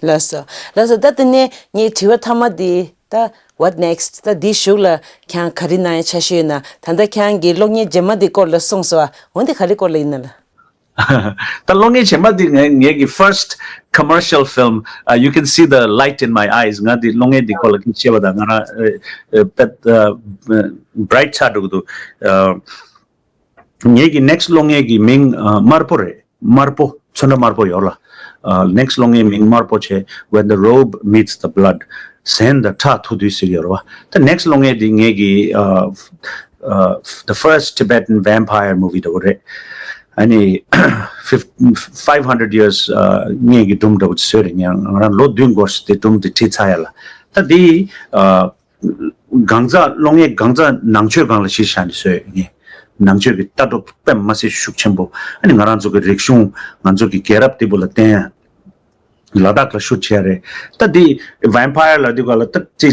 ལགས་སོ། ལགས་སོ། ད་དེ་ནས་ངའི་དྲི་བ་མཐའ་མ་དེ་ད་what next? ད་འདིའི་གཞུག་ལ་ཁྱེད་རང་ག་རེ་གནང་ཡ་འཆར་གཞི་ཡོད་ན། ད་ལྟ་ཁྱེད་རང་གིས་གློག་བརྙན་རྗེས་མ་དེ་སྐོར་ལ་གསུངས་སོང་། འོ་འདི་ག་རེ་སྐོར་ལ་ཡིན་ན་ལགས། ད་གློག་བརྙན་རྗེས་མ་དེ་ངའི་ངའི་གི་first commercial film, uh, you can see the light in my eyes. ང་དེ་གློག་བརྙན་དེ་སྐོར་ལ་ཁྱེད་བཤད་པ་དང་ང་རང་ཨ་ཨ་དཔེ་ཨ་bright ཆགས་འགྲོ་གི་འདུག་ཨ་ངའི་གི་next གློག་བརྙན་གི་མིང་ཨ་དམར་པོ་རེད། དམར་པོ་ཚོན་ཁྲ་དམར་པོ་ཡོད་ལ། ཨ་next གློག་བརྙན་མིང་དམར་པོ་བྱས། When the robe meets the blood. ཟན་དང་ཁྲག་ཐུག་དུས་ཟེར་གྱི་ཡོད་རེད་བ། ད་next གློག་བརྙན་དེ་ངའི་གི་ཨ་ཨ་the first Tibetan vampire movie འདྲ་བོ་རེད། ཨ་ནི་fif- five hundred years ཨ་སྔོན་གྱི་སྒྲུང་འདྲ་བོ་བཟོས་རེད། ང་ང་རང་ལོ་བདུན་འགོར་སོང་དེ་སྒྲུང་དེ་བྲིས་ཚར་ཡ་ལ། ད་དེ་ཨ་གང་ཟག་གློག་བརྙན་གང་ཟག་ནང་ཆོས་སྒང་ལ་གཞི་བཞག་ནས་བཟོས་ཡོད། ངས་ནང་ཆོས་ཀྱི་ལྟ་གྲུབ་དཔེ་མ་སྲིད་ཤུགས་ཆེན་པོ། ཨ་ནི་ང་རང་ཚོ་གི་རིག་གཞུང་ང་ཚོ་གི་རྒྱལ་རབས་དེ་བོ་ལ་བརྟེན་ཡ། ལ་དྭགས་ལ་ཤུ་བྱས་རེད། ད་འདི་vampire ལ་འདི་ག་ལ་ད་ཅིག་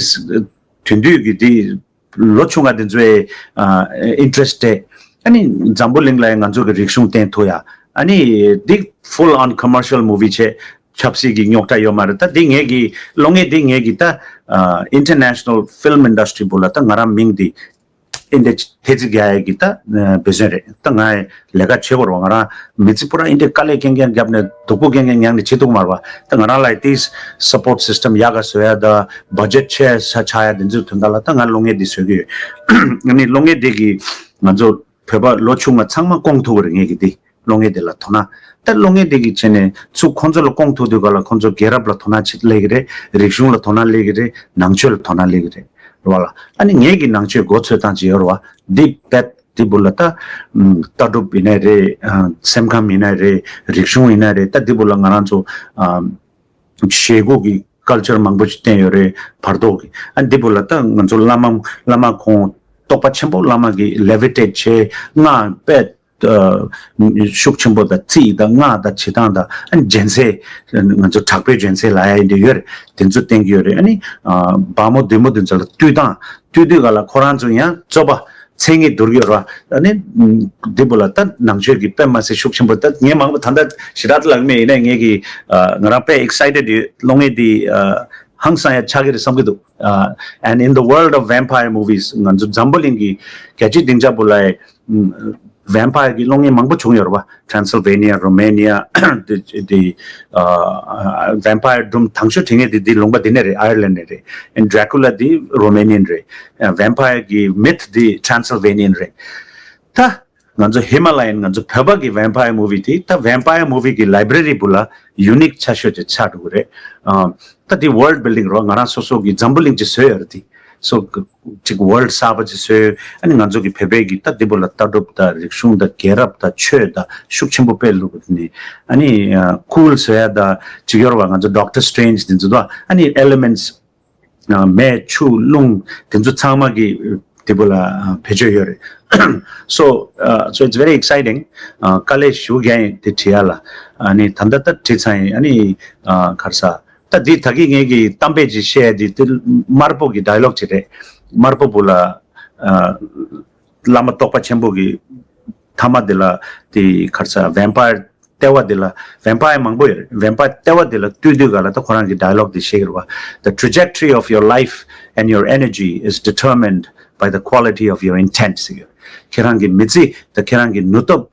དེང་དུས་ཀྱི་འདི་ལོ་ཆུང་བ་འདི་ཚོའི་ཨ་interest རེད། ཨ་ནི་འཛམ་བུ་གླིང་ལ་ཡང་ང་ཚོ་གི་རིག་གཞུང་བསྟན་ཐུབ་ཡ། ཨ་ནི་འདི་full on commercial movie བྱས་ཆབ་སྲིད་ཀྱི་རྙོག་དྲ་ཡོད་མ་རེད། ད་འདི་ངེད་ཀྱི་གློག་བརྙན་འདི་ངེད་ཀྱི་ད་ཨ་international film industry བོ་ལ་ད་ང་རང་མིང་འདི་ཨིན་དེ་ཐེ་ཚི་རྒྱ་ཡས་ཀྱི་ད་འབད་བརྩོན་རེད། ད་ང་ལས་ཀ་བྱེད་དགོས་རེད་བ། ང་རང་མི་ཚེ་པུ་ར་ཨིན་དེ་དཀའ་ལས་རྐྱང་རྐྱང་བརྒྱབ་ནས་སྡུག་པོ་རྐྱང་རྐྱང་མྱངས་ནས་བྱེད་ཐུབ་མ་རེད་བ། ད་ང་རང་ལ་དེ་support system ཡག་ག་བཟོ་ཡ་ད་budget ཆེ་ས་ཆགས་ཡ་དེ་ཚོའི་དོན་དག་ལ་ད་ང་གློག་བརྙན་འདི་བཟོ་གི་ཡོད། ཨ་ནི་གློག་བརྙན་འདི་གིས་ང་ཚོ་བོད་པ་ལོ་ཆུང་བ་ཚང་མ་སྐོང་ཐུབ་ཀྱི་རེད། ངེད་ཀྱི་འདི་གློག་བརྙན་འདི་ལ་དོ་སྣང་། ད་གློག་བརྙན་འདི་གི་བྱས་ནས་ཚུར་ཁོང་ཚོ་ལ་སྐོང་ཐུབ་དུས་ག་ལ་ཁོང་ཚོ་རྒྱལ་རབས་ལ་དོ་སྣང་བྱེད་སླེབས་ཀྱི་རེད། རིག་གཞུང་ལ་དོ་སྣང་སླེབས་ཀྱི་རེད། ནང་ཆོས་ལ་དོ་སྣང་སླེབས་ཀྱི་རེད། རེད་བ་ལ། ཨ་ནི་ངེད་ཀྱི་ནང་ཆོས་མགོ་ཚོད་སྟངས་ཅིག་ཡོད་རེད་བ། འདི་བེད་འདི་བུ་ལ་ད་ཨམ་ལྟ་གྲུབ་ཡིན་ནའི་རེད། ཨ་སེམས་ཁམས་ཡིན་ནའི་རེད། རིག་གཞུང་ཡིན་ནའི་རེད། ད་འདི་བུ་ལ་ང་རང་ཚོ་ཨམ་བཞེས་སྒོ་གི་culture མང་པོ་ཞིག་བསྟན་ཡོད་རེད། བར་ཐོག་གི་ཨ་འདི་བུ་ལ་ད་ང་ཚོ་བླ་མ་བླ་མ་ཁོང་རྟོགས་པ་ཆེན་པོ་བླ་མ་གི་levitate བྱས། སྔགས་དཔེ་ཤུགས་ཆེན་པོ་དང་རྩིས་དང་སྔགས་དང་བྱེད་སྟངས་དང་ཨ་ནི་སྦྱིན་སྲེག་ང་ཚོ་དྲག་པོའི་སྦྱིན་སྲེག་ལབ་ཡ་ཡིན་དུས་ཡོད་རེད། དེ་ཚོ་བསྟན་གྱི་ཡོད་རེད། ཨ་ནི་ཨ་བ་མོ་བདུད་མོ་དེ་ཚོ་ལ་བཏུལ་སྟངས། བཏུལ་དུས་ག་ལ་ཁོ་རང་ཚོ་ཡང་རྩོད་པ་མཚན་ཉིད་བསྡུར་གྱི་ཡོད་རེད་བ། ཨ་ནི་འདི་བུ་ལ་ད་ནང་ཆོས་ཀྱི་དཔེ་མ་སྲིད་ཤུགས་ཆེན་པོ། ད་ངས་མང་པོ་ད་ལྟ་ཞེ་དྲག་ལབ་མེད། ཡིན་ནའི་ངས་ཀྱི་ང་རང་དཔེ་excited ཡོད། གློག་བརྙན་འདི་ཧང་སང་ཡ་ཆགས་ཀྱི་རེད་བསམ་གྱི་འདུག་ཨ་and in the world of vampire movies ང་ཚོ་འཛམ་བུ་གླིང་གི་རྒྱལ་སྤྱིའི་སྡིངས་ཆ་བུ་ལ་vampire གི་གློག་བརྙན་མང་པོ་བྱུང་ཡོད་རེད་བ། Transylvania, Romania དེ་དེ་vampire སྒྲུང་དང་ཤོས་དེ་ངས་དེ་དེ་ལུང་པ་དེ་ནས་རེད། Ireland ནས་རེད། And Dracula དེ་Romanian རེད། Vampire གི་myth དེ་Transylvanian རེད། ད་ང་ཚོ་Himalayan ང་ཚོ་བོད་པ་གི་vampire movie དེ་ད་vampire movie གི་library བུ་ལ་unique ཆ་ཤོས་ཅིག་ཆགས་འགྲོ་གི་རེད། ཨ་ད་དེ་world building རོ། ང་རང་སོ་སོ་གི་འཛམ་བུ་གླིང་ཅིག་བཟོས་ཡོད་རེད་དེ། སོ་ཅིག་world གསར་པ་ཅིག་བཟོས། ཨ་ནི་ང་ཚོ་གི་བོད་པའི་གི་ད་དེ་བུ་ལ་ལྟ་གྲུབ་དང་རིག་གཞུང་དང་རྒྱལ་རབས་དང་ཆོས་དང་ཤུགས་ཆེན་པོ་དཔེ་བླུགས་ནས། ཨ་ནི་cool བཟོ་ཡ་ད་ཅིག་ཡོད་རེད་བ། ང་ཚོ་Doctor Strange དེ་ཚོ་ད་ཨ་ནི་elements མེ་ཆུ་རླུང་དེ་ཚོ་ཚང་མ་གི་དེ་བུ་ལ་བེད་སྤྱོད་ཡོད་རེད། So uh, so it's very exciting. དཀའ་ལས་ཞེ་པོ་རྒྱག་ཡིན་དེ་བྲིས་ཡ་ལ། ཨ་ནི་ད་ལྟ་ད་བྲིས་ཚར་ཡིན། ཨ་ནི་ག་རེ་ཟ། ད་འདི་ད་གིན་ངས་ཀྱི་གཏམ་དཔེ་ཅིག་བཤད་ཡ་འདི་དེ་དམར་པོ་གི་dialogue ཅིག་རེད། དམར་པོ་བུ་ལ་བླ་མ་རྟོགས་པ་ཆེན་པོ་གི་མཐའ་མ་དེ་ལ་དེ་ག་རེ་ཟ་vampire ལྟེ་བ་དེ་ལ་vampire མང་པོ་ཡོད་རེད། Vampire ལྟེ་བ་དེ་ལ་བཏུལ་དུས་ག་ལ་ད་ཁོ་རང་གི་dialogue དེ་བཤད་ཀྱི་རེད་བ། The trajectory of your life and your energy is determined by the quality of your intent ཟེར་གྱི་ཡོད། ཁྱེད་རང་གི་མི་ཚེ་དང་ཁྱེད་རང་གི་ནུས་སྟོབས་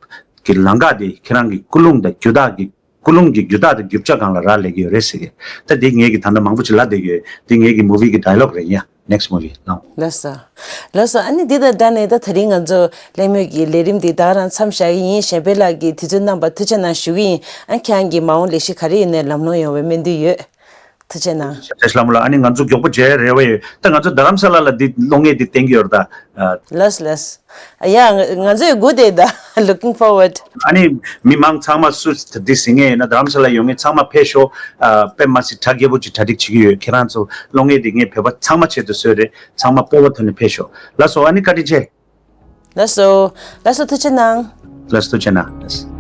ཀྱི་ལམ་ཁ་དེ་ཁྱེད་རང་གི་ཀུན་སློང་དང་རྒྱུ་དག་གི་ཀུན་སློང་གི་རྒྱུ་དག་དང་རྒྱུ་ཆ་སྒང་ལ་རག་ལས་ཀྱི་ཡོད་རེད་ཟེར་གྱི། ད་འདི་ངེད་ཀྱི་ད་ལྟ་མང་པོ་ཅིག་ལབ་བསྡད་ཀྱི་ཡོད། འདི་ངེད་ཀྱི་movie གི་dialogue རེད་ཡ། Next movie ལ། ལགས་སོ། ལགས་སོ། ཨ་ནི་འདི་དང་སྦྲགས་ནས་ད་དེ་རིང་ང་ཚོ་གླེང་མོལ་གྱི་ལས་རིམ་འདི་ད་ག་རང་མཚམས་བཞག་གི་ཡིན། གཞན་ཕན་ལགས་ཀྱིས་དུས་ཚོད་གནང་བར་ཐུགས་རྗེ་གནང་ཞུ་གི་ཡིན། ཨ་ཁྱེད་རང་གི་མ་འོངས་ལས་གཞི་ག་རེ་ཡིན་ནའི་ལམ་ལྷོང་ཡོང་བའི་སྨོན་འདུན་ཡོད། ཐུགས་རྗེ་གནང་། བཀྲ་ཤིས་བདེ་ལེགས་ལགས། ཨ་ནི་ང་ཚོ་མགྱོགས་པོ་མཇལ་རེ་བ་ཡོད། ད་ང་ཚོ་རྡ་རམ་ས་ལ་ལ་འདི་གློག་བརྙན་འདི་བསྟན་གྱི་ཡོད་རེད་ད། ལགས་ལགས། ཡ་ང་ང་ཚོས་སྒུག་བསྡད་ད། Looking forward. ཨ་ནི་མི་མང་ཚང་མ་སུ་འདི་གཟིགས་མཁན་ཡིན་ན་རྡ་རམ་ས་ལ་ཡོང་མཁན་ཚང་མ་ཕེབས་ཤོག་ཨ་དཔེ་མ་སྲིད་གྲ་རྒྱས་པོ་ཅིག་གྲ་སྒྲིག་བྱེད་ཀྱི་ཡོད། ཁྱེད་རང་ཚོ་གློག་བརྙན་འདི་ངས་བོད་པ་ཚང་མ་ཆེད་དུ་བཟོས་རེད། ཚང་མ་སྤོབས་པ་ཐོན་ནས་ཕེབས་ཤོག་ལགས་སོ། ཨ་ནི་བཀའ་དྲིན་ཆེ། ལགས་སོ། ལགས་སོ་ཐུགས་རྗེ་གནང་། ལགས་སོ་ཐུགས་རྗེ་གནང་།